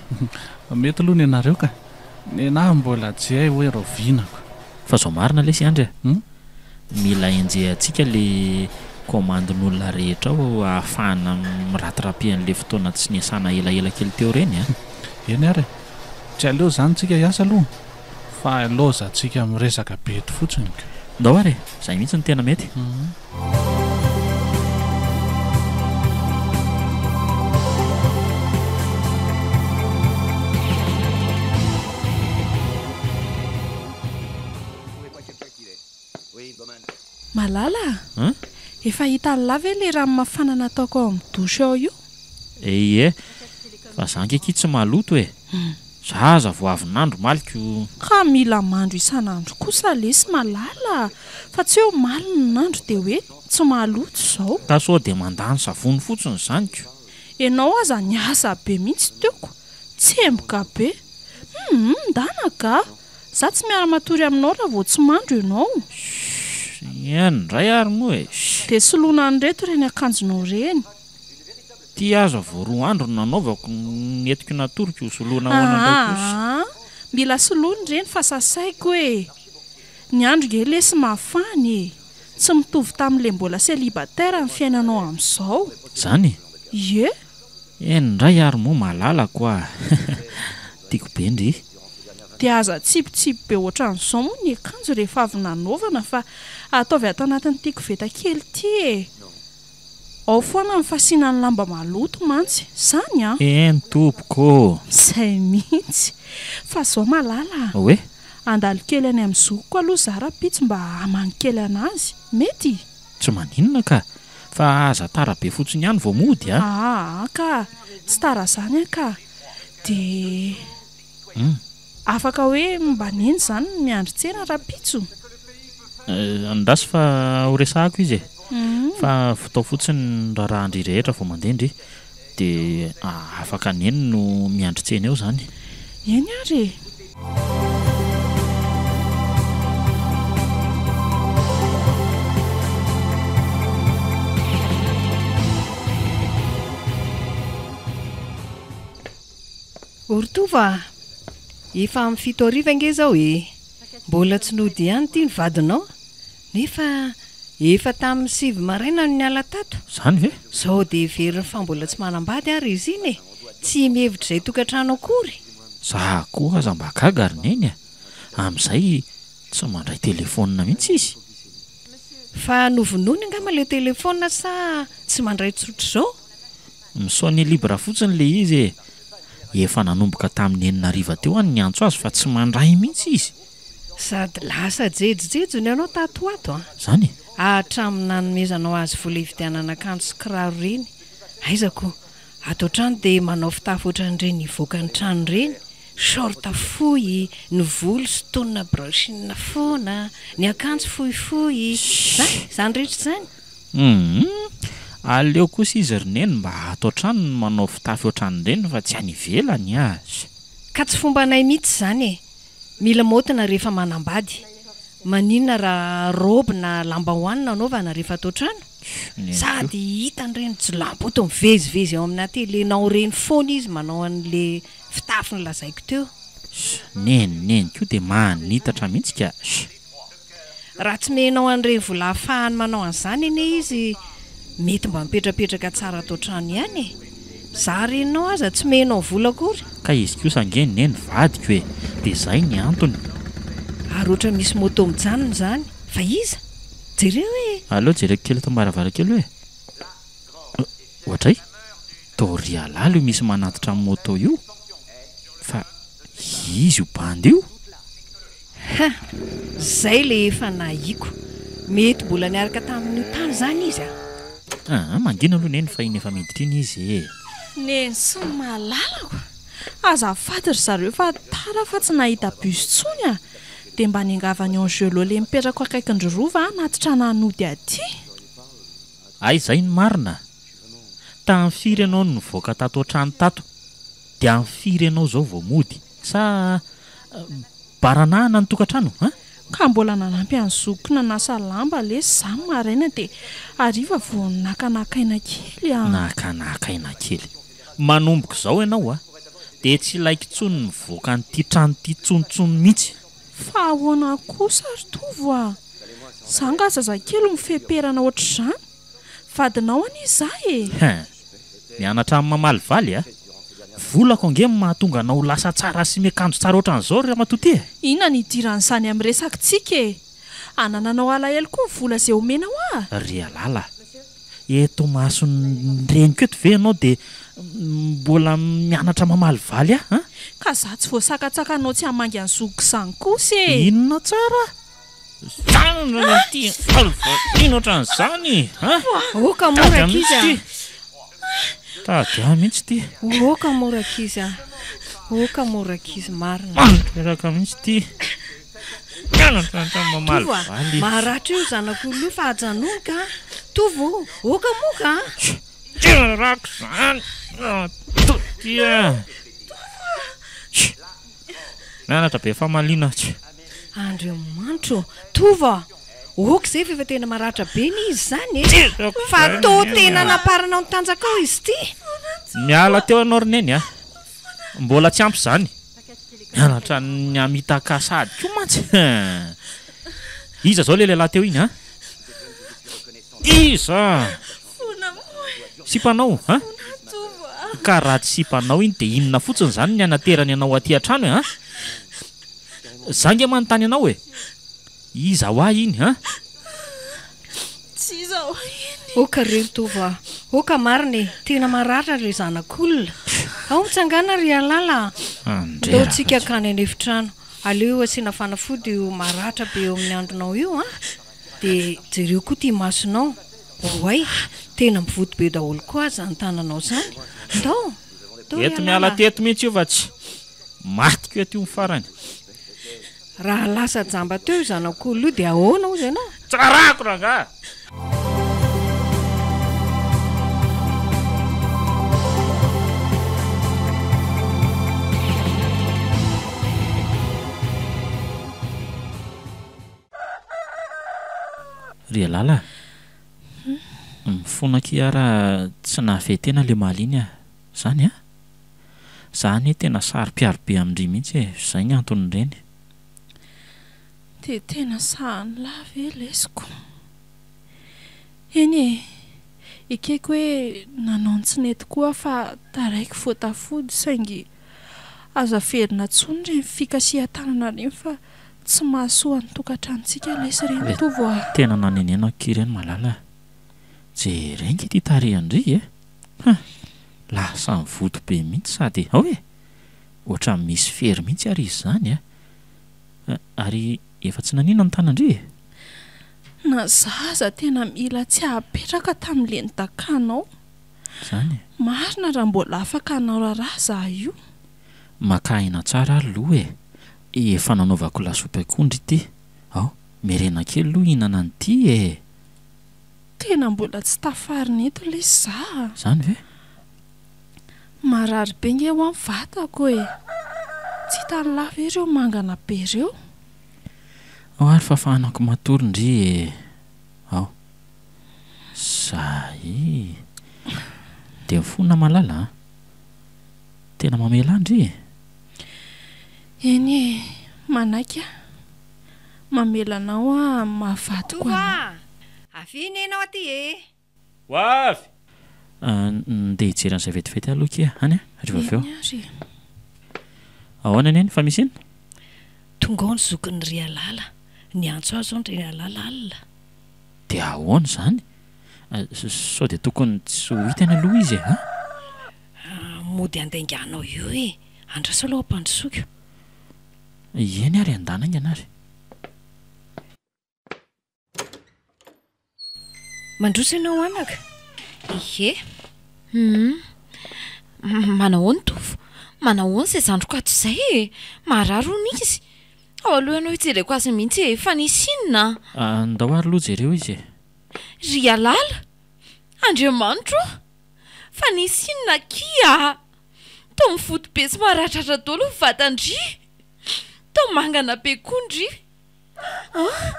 Mety aloha ny anareo ka! Nenaha mbola tsy hay hoe raoviana ko. Fa zao marina lesy Andry a! Mila enjehantsika le commande-n'olona rehetra ao ahafahana mi-rattraper an'le fotoana tsy niasana elaela kely teo ireny a! Eny ary e! Tsy aleo izany tsika hiasa aloha fa ilaozantsika miresaka be eto fotsiny ko. Ndao ary e! Zay mihitsy no tena mety. Malala a! Efa hitan'lah ve le rano mafana nataoko ao amin'ny douche ao io? Ie, fa za ange akia tsy maloto e! Za aza vao avy nandro omaly ko. Ka mila mandro isan'andro kosa lesy Malala a! Fa tsy hoe omaly no nandro dia hoe tsy maloto izao. Ka sao dia mandany savony fotsiny izany ko. Ianao aza niasa be mihitsy teo ko! Tsemboka be! Humm! Ndana ga! Za tsy miara-matory aminao raha vao tsy mandro ianao. Shh! Eny indray ary moa e! Shh! Dia soloina an'ireto ireny akanjonao ireny. Ty aza vao roa andro no nanaovako, nentiko natoriko ho soloina ahoana indray kosa. Aa! Mila soloina ireny fa sasaiko e! Ny andro nge lesy mafana e! Tsy mitovy tamin'ilay mbola célibataire ny fiainanao amin'izao. Zany e? Ie! Eny indray ary moa malalako a! Tiako be ndry. Dia aza atsipitsipy be ohatran'izao moa ny akanjo rehefa avy nanaovana fa ataovy ato anatin'ity koveta kely ity e! Ao foana ny fasiana ny lamba maloto mantsy, zany an! Eny tompoko ô! Zay mihitsy! Fa zao malala a! Hoe? Handalo kely any amin'ny zokiko aloha za rahampitso mba hamaky kely an'azy, mety? Tsy maninona ka! Fa aza tara be fotsiny ihany vao mody a! Aa ka! Tsy tara zany aho ka! Dia. Hum. Afaka hoe mba neny izany ny miandry tsena rahampitso? Andraso fa ho resahako izy e! Fa vitao fotsiny ny raharahan-dry rehetra vao mandeha ndry, dia afaka neny no miandry tsena eo izany. Eny ary e! O ry Tovo a! Efa amin'ny 7 hariva ange izao e! Mbola tsy nody ihany ity ny vadinao, nefa efa tamin'ny 9 maraina no niala tato. Izany ve? Sao dia heveriny fa mbola tsy manambady ary izy iny e! Tsy mihevitra izay tokantrano akory. Za koa aza mba gaga ry Neny a! Amin'izay tsy mandray telefaonina mihitsy izy. Fa novonoiny angamba ilay telefaonina sa tsy mandray tsotr'izao? Mi-sonner libre fotsiny ilay izy e! Efa nanomboka tamin'ny 6 hariva teo aho no niantso azy fa tsy mandray mihitsy izy. Sady lasa jejojejo ny anao tato ho ato an! Izany e? Hatramin'ny nanomezanao azy vola hividianana akanjo sy kiraro ireny. Aiza koa! Ato an-trano dia manao fitafy ohatran'ireny hivoaka ny trano ireny, short fohy, ny volo sintonina brushing foana, ny akanjo fohifohy. Izany, izany rehetra izany. Humm. Aleo kosa izy ry Neny mba ato an-trano no manao fitafy ohatran'ireny fa tsy any ivelany ah! Ka tsy fombanay mihitsy izany e! Mila maotina rehefa manambady. Maninona raha robe na lambahoany no anaovana rehefa ato an-trano? Sady hitan'ireny jiolahimboto mivezivezy ao amin'ny atelier-nao ireny foana izy manao an'le fitafy nolazaiko teo. Neny neny koa dia manitatra mihitsy ka. Raha tsy menao an'ireny vola ahafahany manao an'izany anie izy mety mba mipetrapetraka tsara ato an-trano ihany e! Za reninao aza tsy menao vola akory. Ka izy kosa ange neny vadiko e! Dia izay ny antony. Ary ohatra misy moto mijanona izany fa iza? Jereo e! Aleo jereko kely eto am-baravarankely hoe e! Oadray! Toa ry halala io misy manatitra moto io! Fa iza io bandy io? Ha! Zay le efa nahiako. Mety mbola niaraka tamin'io tany zany izy a! Aa, mangina aloha Neny fa iny efa miditra iny izy e! Neny sy ny malalako! Azafady ry zareo fa tara fa tsy nahita bus tsony a! Dia mba niangavan'i Angelo le mipetrako akaikin-dry Rova hanatitra anah nody aty. Hay zay ny marina? Tamin'ny firy ianao no nivoaka tato an-trano tato? Dia amin'ny firy ianao izao vao mody? Sa baranahana ny tokantrano an? Ka mbola nanampy an'i zokiko nanasa lamba lesy za maraina dia hariva vao nakanaka aina kely a! Nakanaka aina kely. Manomboka izao ianao a! Dia tsy ilaiko intsony ny mivoaka an'ity trano ity intsony intsony mihitsy. Fa ahoana kosa ry Tovo a! Za nga zazakely mifeperana ohatr'izany? Vadinao anie za e! Hein! Mianatra amin'ny mamalivaly a! Volako ange no mahatonga anao ho lasa tsara sy miakanjo tsara ohatran'izao ry ramatoa ty e! Inona no idiran'izany amin'ny resakitsika e! Anananao alahelo koa ny vola izay omenao ahy? Ry alala a! Eto imason'ny reniko eto ve ianao dia mbola mianatra mamalivaly ahy an? Ka za tsy voasakatsakanao tsy hamangy an'i zokiko izany kosa e! Inona tsara? Zany no tia alvahiny ohatran'izany a! Oka mora ankizy a! Tady ahy mihitsy ity. Oka mora ankizy a! Oka mora ankizy marina. Mandreraka mihitsy ity. Mianatra mamaly Tovo a! valy. Maratra io zanak'olona io fa ajanony ka! Tovo o! Oka moa ka! Tena rako izany! Tody a! Mianatra be famaliana atsy. Andriamanitra ô! Tovo a! Ok izay fa efa tena maratra be ny izy izany e! Fa toa tena namparanao ny tanjakao izy ity! Miala teo ianao ry Neny a! Mbola tsy ampy izany. Mianatra ny hamitaka sahady koa mantsy. Iza izao ilay lehilahy teo iny an? Iza? Sipanao an? Ka raha tsy sipanao iny dia inona fotsiny izany ny hanaterany anao aty an-trano e an? Za nge manontany anao e! Iza hoa iny an? Tsy iza hoa iny. Oka re ry Tovo a! Oka marina e! Tena maratra ilay zanak'olona. Ao mitsangàna ry Alala a! Ndao tsika hankany an'efitrano. Aleo asiana fanafody io maratra be eo amin'ny andronao io an! Dia jereo koa ity masonao. Oay! Tena mivoto be daholo koa aza izany tananao izany. Ndao! Ndao ry Eto miala Alala a! teto mihitsy io fa tsy matiko eto io ny farany. Raha lasa jamba teo io zanak'olona io dia ahoana hozy ianao? Tsy rarahako rangaha! Ry Alala a! Mifona akia aho raha tsy nahafehy tena ilay omaly iny aho. Izany an? Za anie tena saro-piaro be amin-dry mihitsy e, izay ny anton'ireny. Dia tena sahan'lah ve lesiko? Eny e, ekeko hoe nanao ny tsy nety koa aho fa taraiky vao tafody saingy aza averina intsony ireny fikasihan-tanana ireny fa tsy mahasoa ny tokantranontsika lesy ireny Tovo a! Tena nanenenako akia ireny Malala a! Jereo ange ity tarehin-dry e! Huh! Lasa mivoto be mihitsy sady ao e! Ohatran'ny misy fery mihitsy ary izy izany a! Ary efa tsy naninona ny tanan-dry e? Na za aza tena mila tsy ahapetraka tamin'le nidakanao. Zany e! Marina raha mbola afaka hanao raharaha za io. Maka aina tsara ary loha e! Efa nanaovako lasopy akondro ity. Ao, miherena kely loha hihinana an'ity e! Tena mbola tsy tafarina eto lesy za a! Zany ve? Marary be nge hoa ny vatako e! Tsy hitan'lah ve ireo mangana be ireo? Ao ary fa fahanako matory ndry e! Ao. Zay. Dia mifona Malala a! Tena mamela ahy ndry e! Eny e! Manaiky aho. Mamela anao aho amin'ny maha vadiko Tovo anao. a! Avia nenao aty e! Ho avy! Ndeha hijery an'izay vetivety aloha akia, any a! Rehefa avy eo. Eny ary e! Ahoana neny fa misy inona? Tonga ao ny zokin'i Rialala. Niantso ahy izao ny Rialala alina. Dia ahoana izany? Sao dia tokony tsy ho hitany aloha izy e, an? Mody handainganao eo e! Andraso aloha hampandrosoiko. Eny ary andana haingana ary. Mandroso ianao anaka. Ie. Hum. Manahoana Tovo? Manahoana izay zandriko ato izay e? Marary hono izy. Ao aloha ianao hijereko azy mihitsy e. Fa nisy inona? Ndao ary aloha jereo izy e. Ry Alala! Andriamanitro o! Fa nisy inona akia a! Toa mivoto be sy maratratra daholo ny vatan-dry! Toa mangana be koa ndry! An!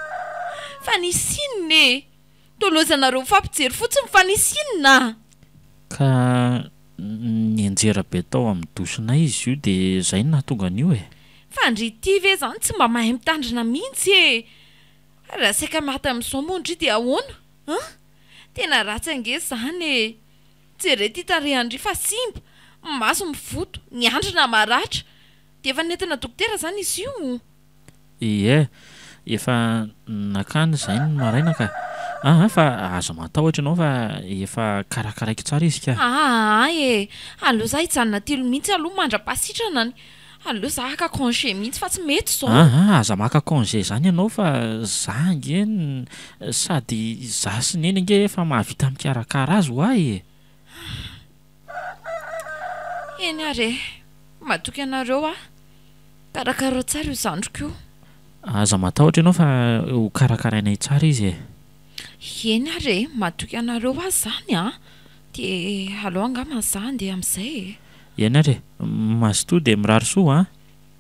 Fa nisy inona e! Toa lozanareo mifampijery fotsiny fa nisy inona? Ka nianjera be tao amin'ny douche-nay izy io dia izay no nahatonga an'io e! Fa ndry ity ve izany tsy mba mahay mitandrina mihitsy e! Raha saika maty amin'izao moa ndry dia ahoana? An! Tena ratsy ange izany e! Jereo ity tarehin-dry fa simba, ny maso mivoto, ny handrina maratra. Dia efa nentina dokotera izany izy io? Ie, efa nakany izay ny maraina ka. Aa fa aza matahotra ianao fa efa karakaraiko tsara izy ka. Aa e! Aleo za hijanona aty mihitsy aloha mandra-pahasitranany. Aleo za haka congé mihitsy fa tsy mety izao. Aa aza maka congé izany ianao fa za ange sady za sy neny ange efa mahavita mikarakara azy hoa e! Eny ary e! Matoky anareo aho. Karakaro tsara io zandriko io. Aza matahotra ianao fa ho karakarainay tsara izy e! Eny ary e! Matoky anareo aho izany an! Dia aleo angamba za handeha amin'izay e! Eny ary e! Mazotoa dia mirary soa an!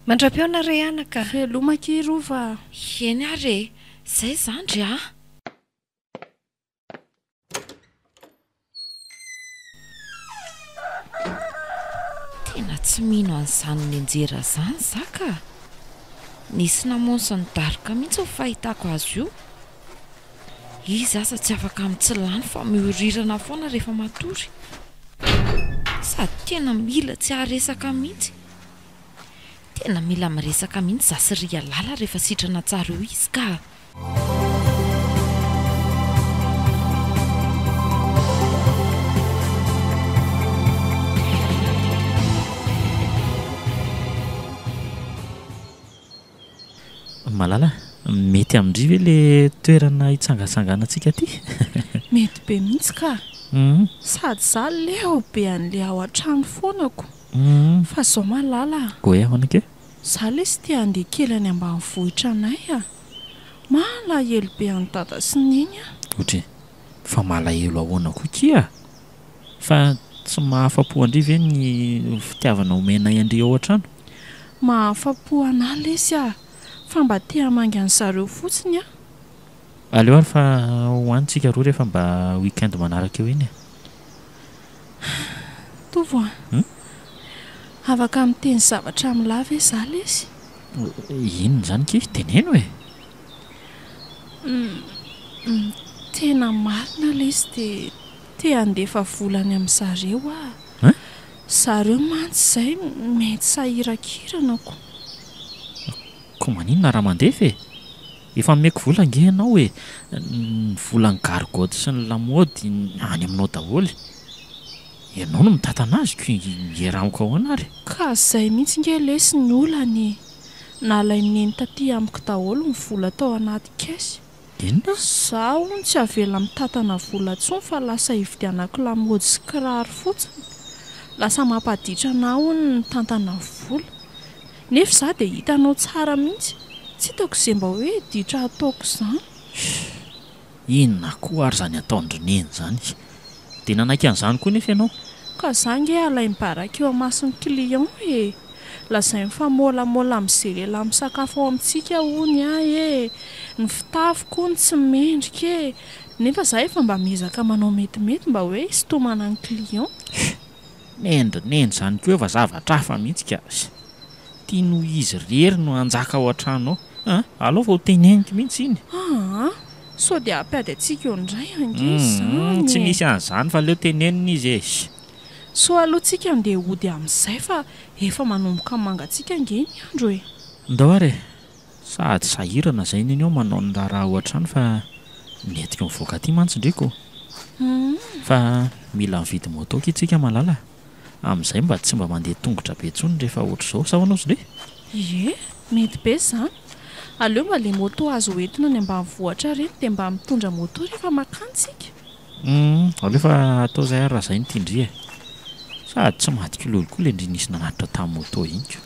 Mandra-pihaona re anaka a! Veloma akia Rova a! Eny ary e! Izay zandry a! Tena tsy mino an'izany nianjera izany za ka! Nisy namono sy nidaroka mihitsy ny fahitako azy io. Izy aza tsy afaka mitsilany fa mihorirana foana rehefa matory. Sady tena mila tsy haharesaka mihitsy. Tena mila miresaka mihitsy za sy Rialala rehefa sitrana tsara eo izy ka! Malala, mety amin-dry ve le toerana hitsangatsanganantsika aty? Mety be mihitsy ka! Sady za leo be an'le ao an-trano foana ko! Fa zao Malala a! Oe ahoana kay? Za lesy te handeha kely any ambanivohitra anay a! Malahelo be an'i dada sy neny aho. Otry, fa malahelo ahoana koa kia? Fa tsy mahafa-po an-dry ve ny fitiavana omenay an-dry ao an-trano? Mahafa-po anah lesy a! Fa mba te hamangy an-zareo fotsiny aho. Aleo ary fa ho any tsika roa rehefa mba week-end manaraka eo iny e. Tovo a! Afaka miteny zavatra amin'lah ve za lesy? Inona izany ki? Teneno e! Ny tena marina lesy dia te handefa vola any amin'ny zareo aho. Hein? Zareo mantsy izay mety sahirankirana ko. Ko maninona raha mandefa e? Efa nomeko vola ange ianao e! Ny volan'ny gargotte sy ny lamaody any aminao daholo. Ianao no mitantana azy ko hieramiko ahoana ary? Ka zay mihitsy nge lesy ny olana e! Nalain'i Neny taty amiko daholo ny vola tao anaty caisse. Inona? Za hono tsy avela mitantana vola intsony fa lasa hividianako lamaody sy kiraro fotsiny. Lasa mampaditra anah hono ny mitantana vola. Nefa za dia hitanao tsara mihitsy, tsy hitako ze mba hoe ditra ataoko izany. Inona koa ary izany ataon-dry Neny izany? Dia nanaiky an'izany koa nefa ianao? Ka za nge alaim-baraka eo imason'ny client e! Lazainy fa môlamôla amin'izay lehilahy misakafo ao amintsika hono aho e! Ny fitafiko hono tsy mendrika e! Nefa za efa mba miezaka manao metimety mba hoe hisintomana ny client. Nendrinendry izany koa fa zavatra hafa mihitsy ka. Tiany ho izy irery no hanjaka ao an-trano ao. An! Aleo vao teneniko mihitsy iny. Aa! Sao dia hampiady antsika eo indray ange izany e! Tsy misy an'izany fa aleo tenenina izy e! Sao aloha tsika andeha hody amin'izay fa efa manomboka mangatsiaka ange ny andro e! Ndao ary e! Sady sahirana izay neny ao manao ny raharaha ao an-trano fa nentiko nivoaka aty mantsy ndry ko! Fa mila mividy moto ki tsika malala a! Amin'izay mba tsy mba mandeha tongotra be intsony rehefa ohatr'izao, sa ahoana ozy ndry? Ie, mety be izany. Aleo mba le moto azo hoentina any ambanivohitra ireny dia mba mitondra moto rehefa makany tsika. Humm, aleo fa atao izay ary raha izay no tian-dry e! Sady tsy maty kilolo koa ilay ndry nisy nanatitra tamin'ny moto iny ko!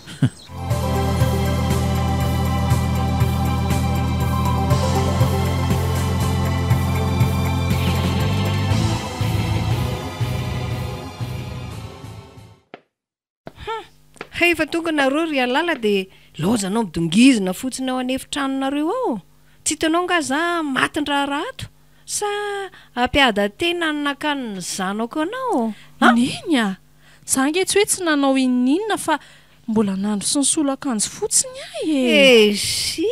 Hum! Hay efa tonga nareo ry Alala dia laozanao midongizina fotsiny ao an'efitranonareo ao? Tsy hitanao nga za matin-draharaha ato? Sa hampiada-tena ny nakan'ny zanako anao an? Neny a! Za ange tsy hoe tsy nanao inon'inona fa mbola nandro sy nisolo akanjo fotsiny aho e! Eshi!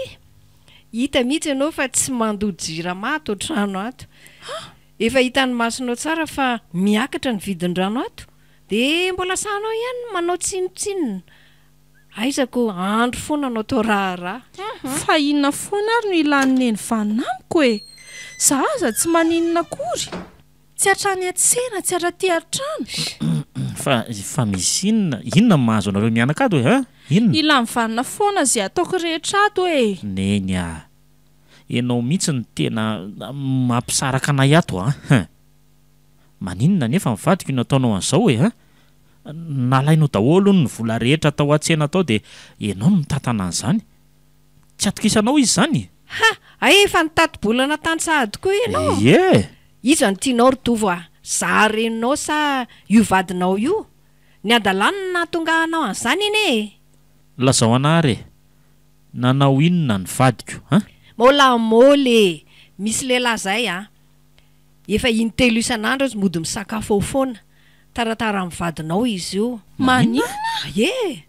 Hita mihitsy ianao fa tsy mandoa jirama ato an-trano ato. Efa hitan'ny masonao tsara fa miakatra ny vidin-drano ato. Dia mbola sahanao ihany ny manao tsinontsinona. Aiza ko andro foana no atao raharaha. Fa inona foana ary no ilan'i Neny vanona amiko e? Za aza tsy maninona akory. Tsy hatrany an-tsena, tsy hatraty an-trano. Fa, fa misy inona, inona no mahazo anareo mianaka ato e, hein? Inona? Ilan'i vanona foana izay ataoko rehetra ato e! Neny a! Ianao mihitsy no tena mampisaraka anay ato an! Hein! Maninona anefa ny vadiko no ataonao an'izao e an! Nalainao daholo hono ny vola rehetra tao an-tsena tao dia ianao no mitantana an'izany. Tsy atokisanao izy izany? Ha! Hay efa nitati-bolana tany sahady koa ianao? Ie! Iza no tianao ry Tovo a? Za reninao sa io vadinao io? Ny hadalany no nahatonga anao an'izany anie e! Lazao anah ary e! Nanao inona ny vadiko an? Mbola môly e! Misy lehilahy zay an! Efa intelo isan'andro izy mody misakafo ao foana. Taratara amin'ny vadinao izy io. Maninona? Ie!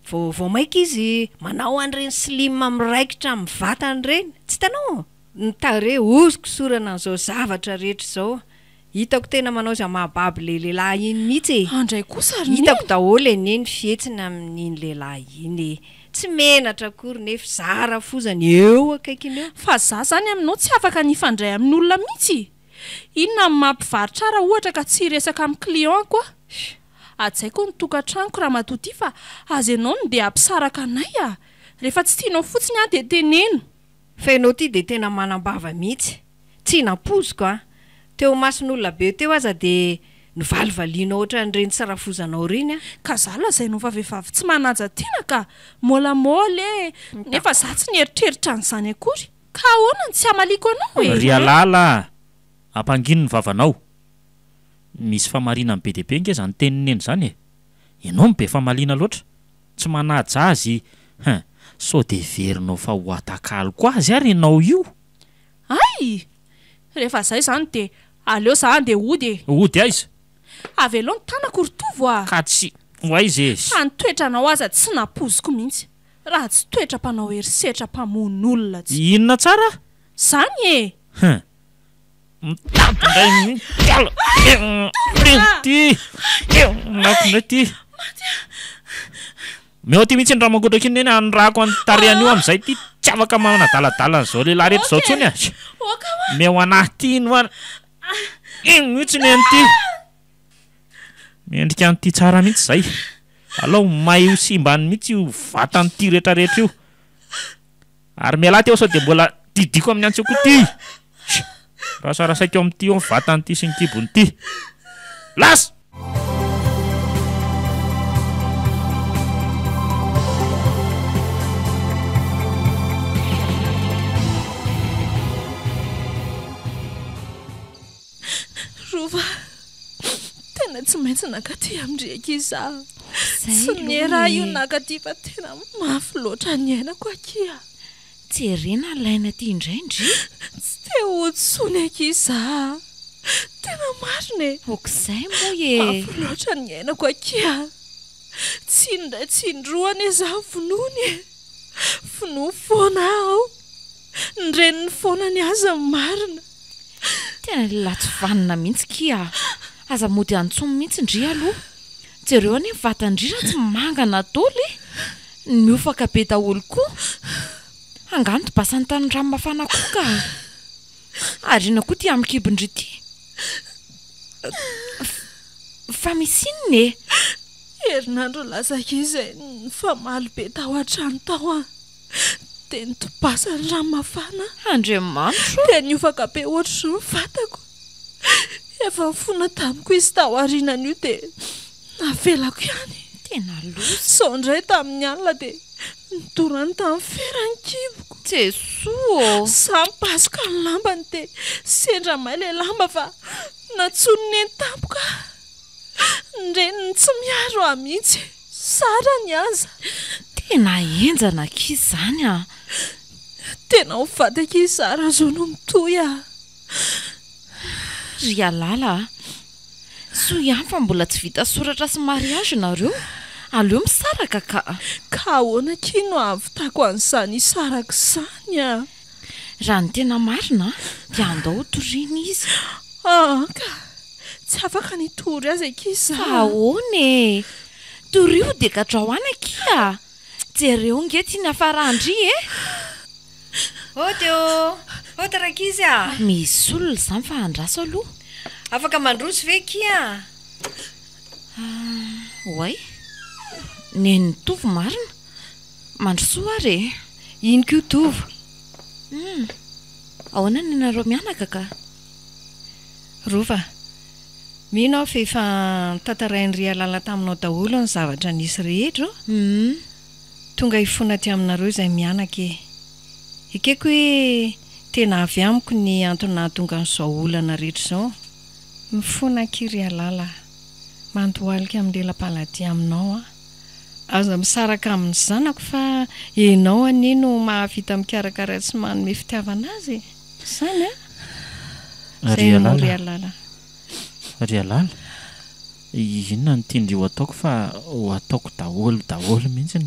Vao vao maika izy manao an'ireny slim miraikitra amin'ny vatany ireny. Tsy hitanao? Ny tarehy hosokosorana an'izao zavatra rehetra izao. Hitako tena manao izay mahababo ilay lehilahy iny mihitsy e! Andray kosa ry Neny! Hitako daholo anie ny fihetsiny amin'iny lehilahy iny e! Tsy menatra akory nefa zara fozany eo akaikiny eo. Fa za zany aminao tsy afaka ny hifandray amin'olona mihitsy? Inona no maha mpivarotra ahy raha ohatra ka tsy hiresaka amin'ny client-ko aho? Hajaiko ny tokantranoko ramatoa ty fa aza ianao no ndeha hampisaraka anay a! Rehefa tsy tianao fotsiny aho dia teneno. Fa ianao ty dia tena manam-bava mihitsy. Tsy nampoiziko an! Teo imason'olona be teo aza dia novalivalianao ohatran'ireny tsy rafozanao ireny an! Ka za lazainao fa vehivavy tsy manaja tena ka! Môlamôla e! Nefa za tsy nieritreritra an'izany akory! Ka ahoana no tsy hamaliako anao e? Ry Alala a! Ampangino ny vavanao! Misy famarinany be dia be ange izany tenin'i Neny izany e! Ianao no be famaliana loatra! Tsy manaja azy hein! Sao dia heverinao fa ho atakaloko azy ary ianao io? Hay! Hay! Rehefa izay izany dia aleo za andeha hody e! Hody aiza? Avelao ny tanako ry Tovo a! Ka tsy ho aiza e! Fa ny toetranao aza tsy nampoiziko mihitsy, raha tsy toetra mpanao herisetra mpamono olona tsy. Inona tsara? Izany e! Hum! Mitady indray mihitsy ala! Ity! Nako indray ity! Omeo aty mihitsy iny ramangodraka iny neny hanirahako an'i tarehany io amin'izay ity tsy afaka manadaladala an'izao lehilahy rehetra izao intsony a! Omeo an'ahy ity iny hoa! Iny mihitsy neny ity! Mendrika an'ity tsara mihitsy izay! Alao may ho simbany mihitsy io vatan'ity rehetrarehetra io! Ary mialà teo sao dia mbola didiako amin'ny antsy koa ity! Rasarasaiko amin'ity eo ny vatan'ity sy ny kibon'ity! Lasa! Rova, tena tsy maintsy nankaty amin-dry ankizy za. Tsy miera ahy io nankaty fa tena mafy loatra ny ainako akia. Jerena alaina aty indray ndry. Tsy te hody intsony akia za a. Tena marina e. Ok'izay moa e. Mafy loatra ny ainako akia. Tsy indray tsy indroa anie za vonoiny e. Vonoiny foana aho. Ny reniny foana ny azy ny marina. Tena lehilahy tsy vanona mihitsy kia a! Aza mody any intsony mihitsy ndry aloha. Jereo anie ny vatan-dry raha tsy mangana daholo e! Ny miofaka be daholo koa. Angaha nitobasany tany rano mafana koa ka! Ary inona koa ity amin'ny kibon-dry ity? Fa misy inona e? Herinandro lasa akia izay nifamaly be tao an-trano tao an! Dia nitobasany rano mafana. Andriamanitro o! Dia niofaka be ohatr'izao ny vatako. Efa nifona tamiko izy tao aorianan'io dia navelako ihany. Tena loza. Izao indray tamin'ny alina dia nidorany tamin'ny fera ny kiboko. Jesoa ô! Izaho nipasoka ny lambany dia sendra may ilay lamba fa nantsoin'i Neny tampoka aho. Ny reniny tsy miaro ahy mihitsy. Sarany aza. Tena henjana akia izany an! Tena ho faty akia izaho raha izao no mitohy ah! Ry Alala a! Soa ihany fa mbola tsy vita soratra sy mariage nareo, aleo misaraka ka! Ka ahoana akia no ahavitako an'izany hisaraka izany ah! Raha ny tena marina dia andao ho toriana izy. Aa ka! Tsy afaka ny hitory azy akia za. Fa ahoana e! Torio dia gadrao any akia! Jereo nge ty niafaran-dry e! Ody ô! Ody rankizy a! Misy olona izany fa andraso aloha. Afaka mandroso ve akia? Oay! Nenin'i Tovo marina! Mandrosoa ary e! Iny koa Tovo! Hum! Ahoana ny anareo mianaka ka? Rova, mino aho fa efa notantarain'i Rialala taminao daholo ny zavatra nisy rehetra ô? Hum. Tonga hifona aty aminareo izay mianaka e! Ekeko hoe tena avy amiko ny antony nahatonga an'izao olana rehetra izao. Mifona akia Rialala a! Mandohalika amin'ny lela-paladia aminao aho. Aza misaraka amin'ny zanako fa ianao anie no mahavita mikarakara sy manome fitiavana azy e! Izany an! Izay no Ry Alala, ry Alala, inona no tian-dry ho ataoko fa ho ataoko daholo daholo mihitsy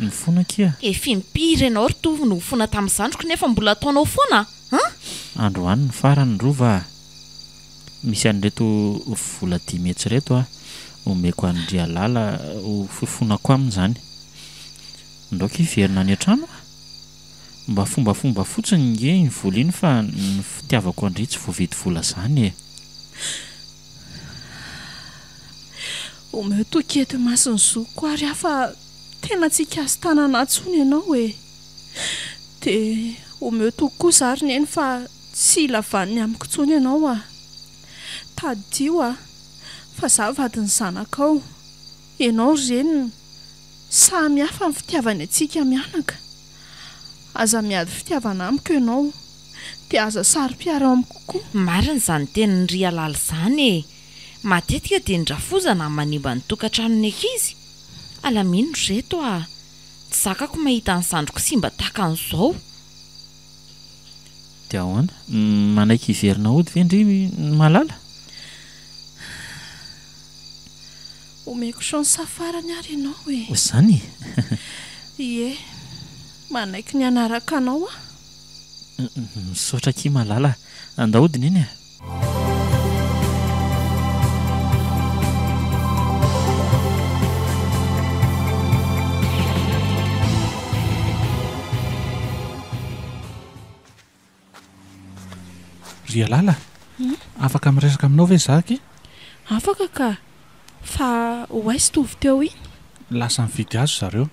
ny fona akia. Efa impiry ianao ry Tovo no nifona tamin'ny zandriko nefa mbola ataonao foana an! Androany ny farany Rova a! Misy an'ireto vola 500 ireto a! Omeko an-dry Alala ho fifonako aminy izany. Ndao akia hiverina any an-trano a! Mba fombafomba fotsiny nge iny vola iny fa ny fitiavako an-dry tsy voavidy vola zany e! Omeo toky eto imason'ny zokiko ary aho fa tena tsy hikasi-tanana ahy intsony ianao e! Dia omeo toky koa za ry Neny fa tsy hila vaniny amiko intsony ianao a! Tadidio a! Fa za vadin'ny zanakao, ianao reniny. Samy hafa ny fitiavany antsika mianaka. Aza miady fitiavana amiko ianao. Dia aza saro-piaro amiko koa. Marina izany tenin'i Rialala izany e! Matetika dia ny rafozana no manimba ny tokantranon'ny ankizy. Alamino ry reto a! Tsy zakako mahita ny zandriko simba tahaka an'izao. Dia ahoana? Manaiky hiverina hody ve ndry Malala? Omeko chance farany ary ianao e! Izany e? Ie, manaiky ny hanaraka anao aho. Misaotra akia Malala a! Andao hody Neny a! Ry Alala, afaka miresaka aminao ve za aky? Afaka ka! Fa ho aiza Tovo teo iny? Lasa nividy azy zareo.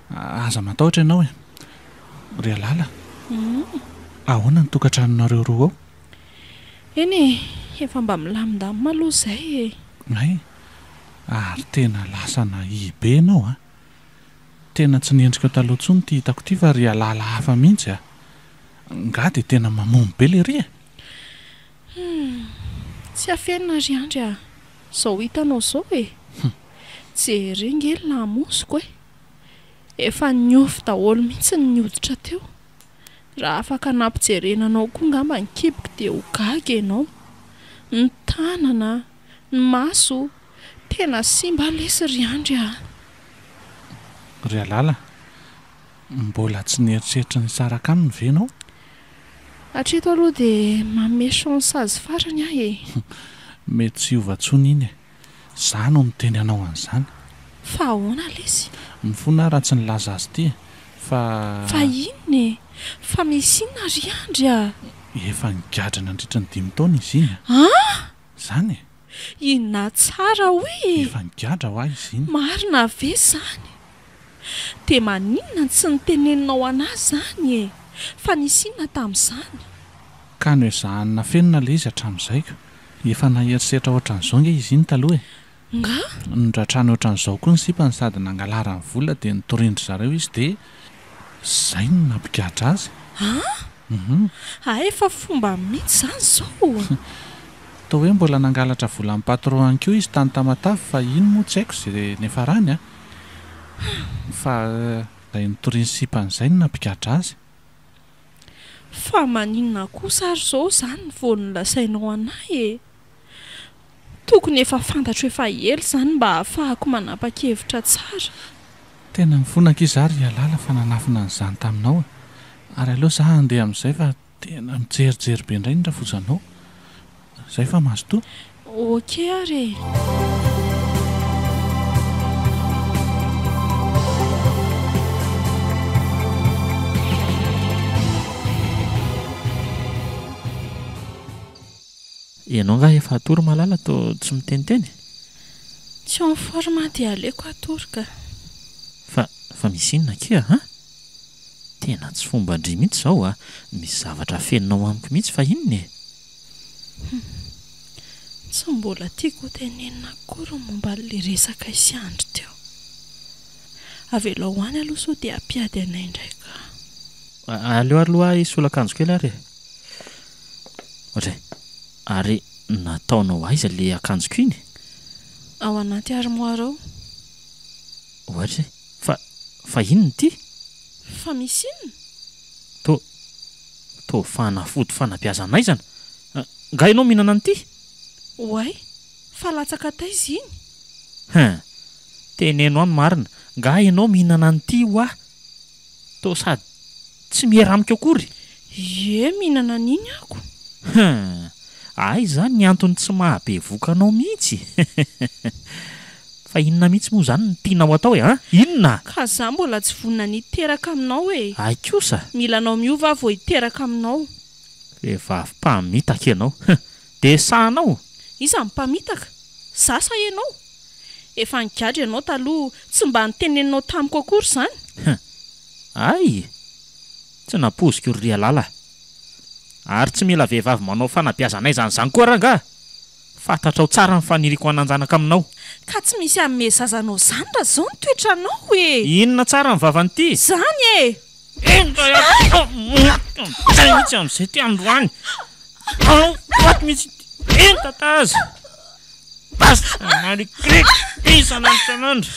Aza matahotra ianao e! Ry Alala, ahoana ny tokantranonareo roa ao? Eny e, efa mba milamindamina aloha izay e! Hay, ary tena lasa nahia be ianao an! Tena tsy ny endrikao taloha intsony ity hitako ity fa ry Alala hafa mihitsy a! Nga dia tena mamono be lery e! Humm! Tsy afenina ry Andry a! Izao hitanao izao e! Jereo nge ny lamosiko e! Efa niofy daholo mihitsy ny hoditra teo. Raha afaka nampijerena anao koa ngamba ny kiboko dia ho gaga ianao. Ny tanana, ny maso, tena simba lesy ry Andry a! Ry Alala, mbola tsy nieritreritra ny hisaraka aminy ve ianao? Hatreto aloha dia manome chance azy farany aho e! Mety tsy hiova intsony iny e! Za no miteny anao an'izany. Fa ahoana lesy? Mifona aho raha tsy nilaza azy ity e! Fa. Fa inona e? Fa misy inona ry Andry a? Efa nigadra nandritra ny dimy taona izy iny a! An! Izany e! Inona tsara hoy e? Efa nigadra hoa izy iny. Marina ve izany? Dia maninona no tsy niteneninao an'ahy izany e? Fa nisy inona tamin'izany? Ka noezahany nafenina ilay izy hatramin'izay ko. Efa nahery setra ohatran'izao nge izy iny taloha e! Nga? Nodratrany ohatran'izao koa ny sipany sady nangalarany vola dia nitorian-dry zareo izy dia izay no nampigadra azy. An? Hum. Hay efa fomba mihitsy izany izao? Toa hoe mbola nangalatra volan'ny patron ihany koa izy tany Tamatave fa iny moa tsy haiko izay niafarany an! Fa izay nitorian'ny sipany izay no nampigadra azy. Fa maninona kosa ary izao izany vao nolazainao an'ahy e? Tokony efa fantatro efa ela izany mba hahafahako manapa-kevitra tsara. Tena mifona akia za ry Alala fa nanafina an'izany taminao e! Ary aleo za handeha amin'izay fa tena mijerijery be indray ny rafozanao. Zay fa mazotoa. Ok ary e! Ianao angaha efa hatory Malala toa tsy miteniteny? Tsy en forme aho dia aleoko hatory ka. Fa fa misy inona akia an? Tena tsy fomban-dry mihitsy izao a! Misy zavatra afeninao amiko mihitsy fa inona e? Hum. Tsy mbola tiako ho tenenina akory ny momba an'ilay resaka i Andry teo. Avelao ho any aloha sao dia hampiady anay indray ka. Aleo aloha aho hisolo akanjo kely ary e! Ohatray. Ary nataonao aiza ilay akanjoko iny? Ao anaty armoire ao. Ohatray. Fa, fa inona ity? Fa misy inona? To, toa fanafody fanabeazana aizana. Nga ianao mihinana an'ity? Oay, fa latsaka taiza iny? Hein! Teneno ahy ny marina, nga ianao mihinana an'ity hoa? Toa sady tsy miera amiko akory? Ie, mihinana an'iny ako. Hein! Aiza ny antony tsy maha bevoka anao mihitsy? Fa inona mihitsy moa izany no tianao atao e? An? Inona? Ka za mbola tsy vonona ny hiteraka aminao e! Hay kosa! Mila anao miova aho vao hiteraka aminao. Vehivavy mpamitaka ianao. Huh! Dia sahanao? Iza no mpamitaka? Za sa ianao? Efa nigadra ianao taloha, tsy mba noteneninao tamiko akory izany. Huh! Hay! Tsy nampoiziko ry Rialala. Ary tsy mila vehivavy manao fanabeazana aiza an'izany koa rangaha! Fantatrao tsara ny faniriako hanan-janaka aminao. Ka tsy misy hanome zaza anao izany raha izao ny toetranao e! Inona tsara ny vavan'ity? Izany e! Indray aho Izay mihitsy amin'izay ity androany. Anao faty mihitsy ity. Eny tataza. Basta marikiriky isan'andro isan'andro.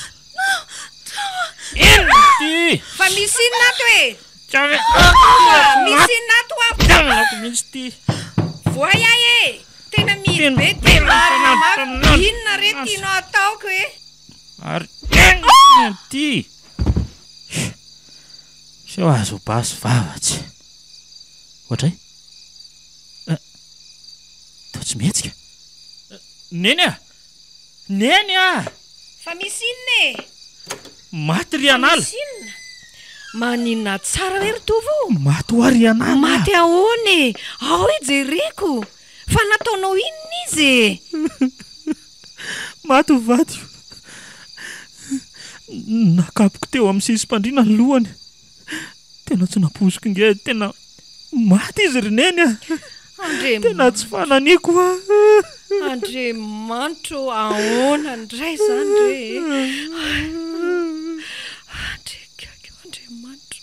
Inona ity? Fa misy inona ato e? Misy inona ato a? Tanako mihitsy ity. Voay ahy e! Tena mihidy be ty marina mafy. Inona re tianao ataoko e? Ary inona ity? Seho azo basy vava tsy. Ohatray. Toa tsy mihetsika. Neny a! Neny a! Fa misy inona e? Maty ry Anala! Misy inona? Maninona tsara ve ry Tovo? Maty hoa ry Anala! Maty ahoana e? Ao e jereko! Fa nataonao inona izy e? Maty ny vadiko. Nakapoko teo amin'ny sisim-pandriana ny lohany. Tena tsy nampoiziko nge, tena maty izy ry Neny a! Tena tsy fananiko a! Andriamanitra ô, ahoana indray izany re e? Andriakaiky ô Andriamanitra.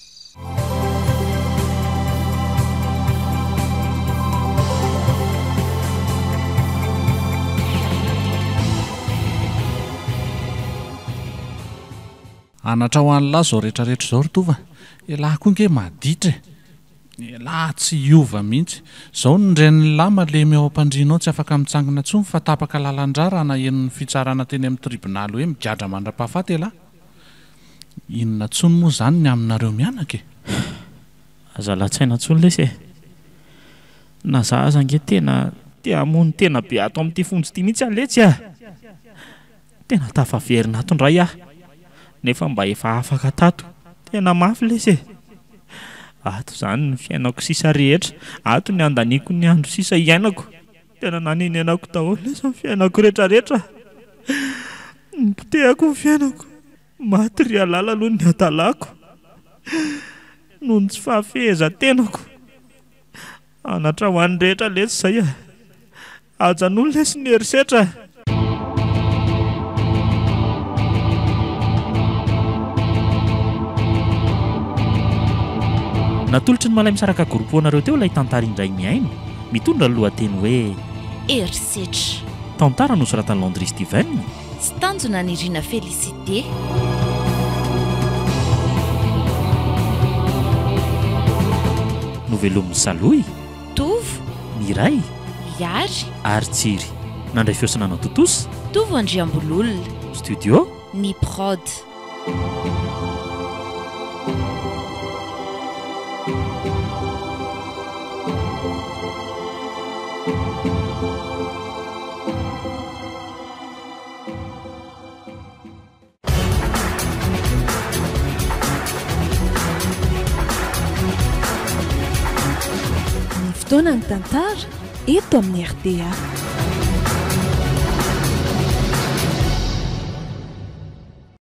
Anatra ho an'lah zao rehetra rehetra izao ry Tova a! Elah koa nge maditra e! Elah tsy hiova mihitsy. Zao ny renin'lah malemy ao am-pandriana ao tsy afaka mitsangana intsony fa tapaka lalan-drà raha naheno ny fitsarana teny amin'ny tribonaly hoe migadra mandra-pahafaty elah. Inona intsony moa izany ny aminareo mianaka e! Aza latsaina intsony lesy e! Na za aza ange tena te hamono tena be ato amin'ity fonja ity mihitsy aho letsy a! Tena tafaverina ato indray aho nefa mba efa afaka tato. Tena mafy lesy e! Ato izany ny fiainako sisa rehetra, ato ny handaniako ny andro sisa hiainako. Tena nanenenako daholo lesy ny fiainako rehetrarehetra. Nipotehako ny fiainako. Maty ry halala aloha ny hadalako noho ny tsy fahafehezan-tenako. Anatra ho an'ny rehetra lesy izay a! Ajanony lesy ny herisetra a! Natolotry ny Malaimisaraka Groupe ho anareo teo ilay tantara indray mihaino, mitondra ny lohateny hoe. Herisetra. Tantara nosoratan'i Landry Steven. Tsy tanjona Nirina Félicité. Novelomin'i Salohy. Tovo. Miray. Hiary. Ary Tsiry. Nandray feo sy nanao tontosa. Tovo Andriambololona. Studio. Ny Prod. Ny fotoana ny tantara eto amin'ny rta.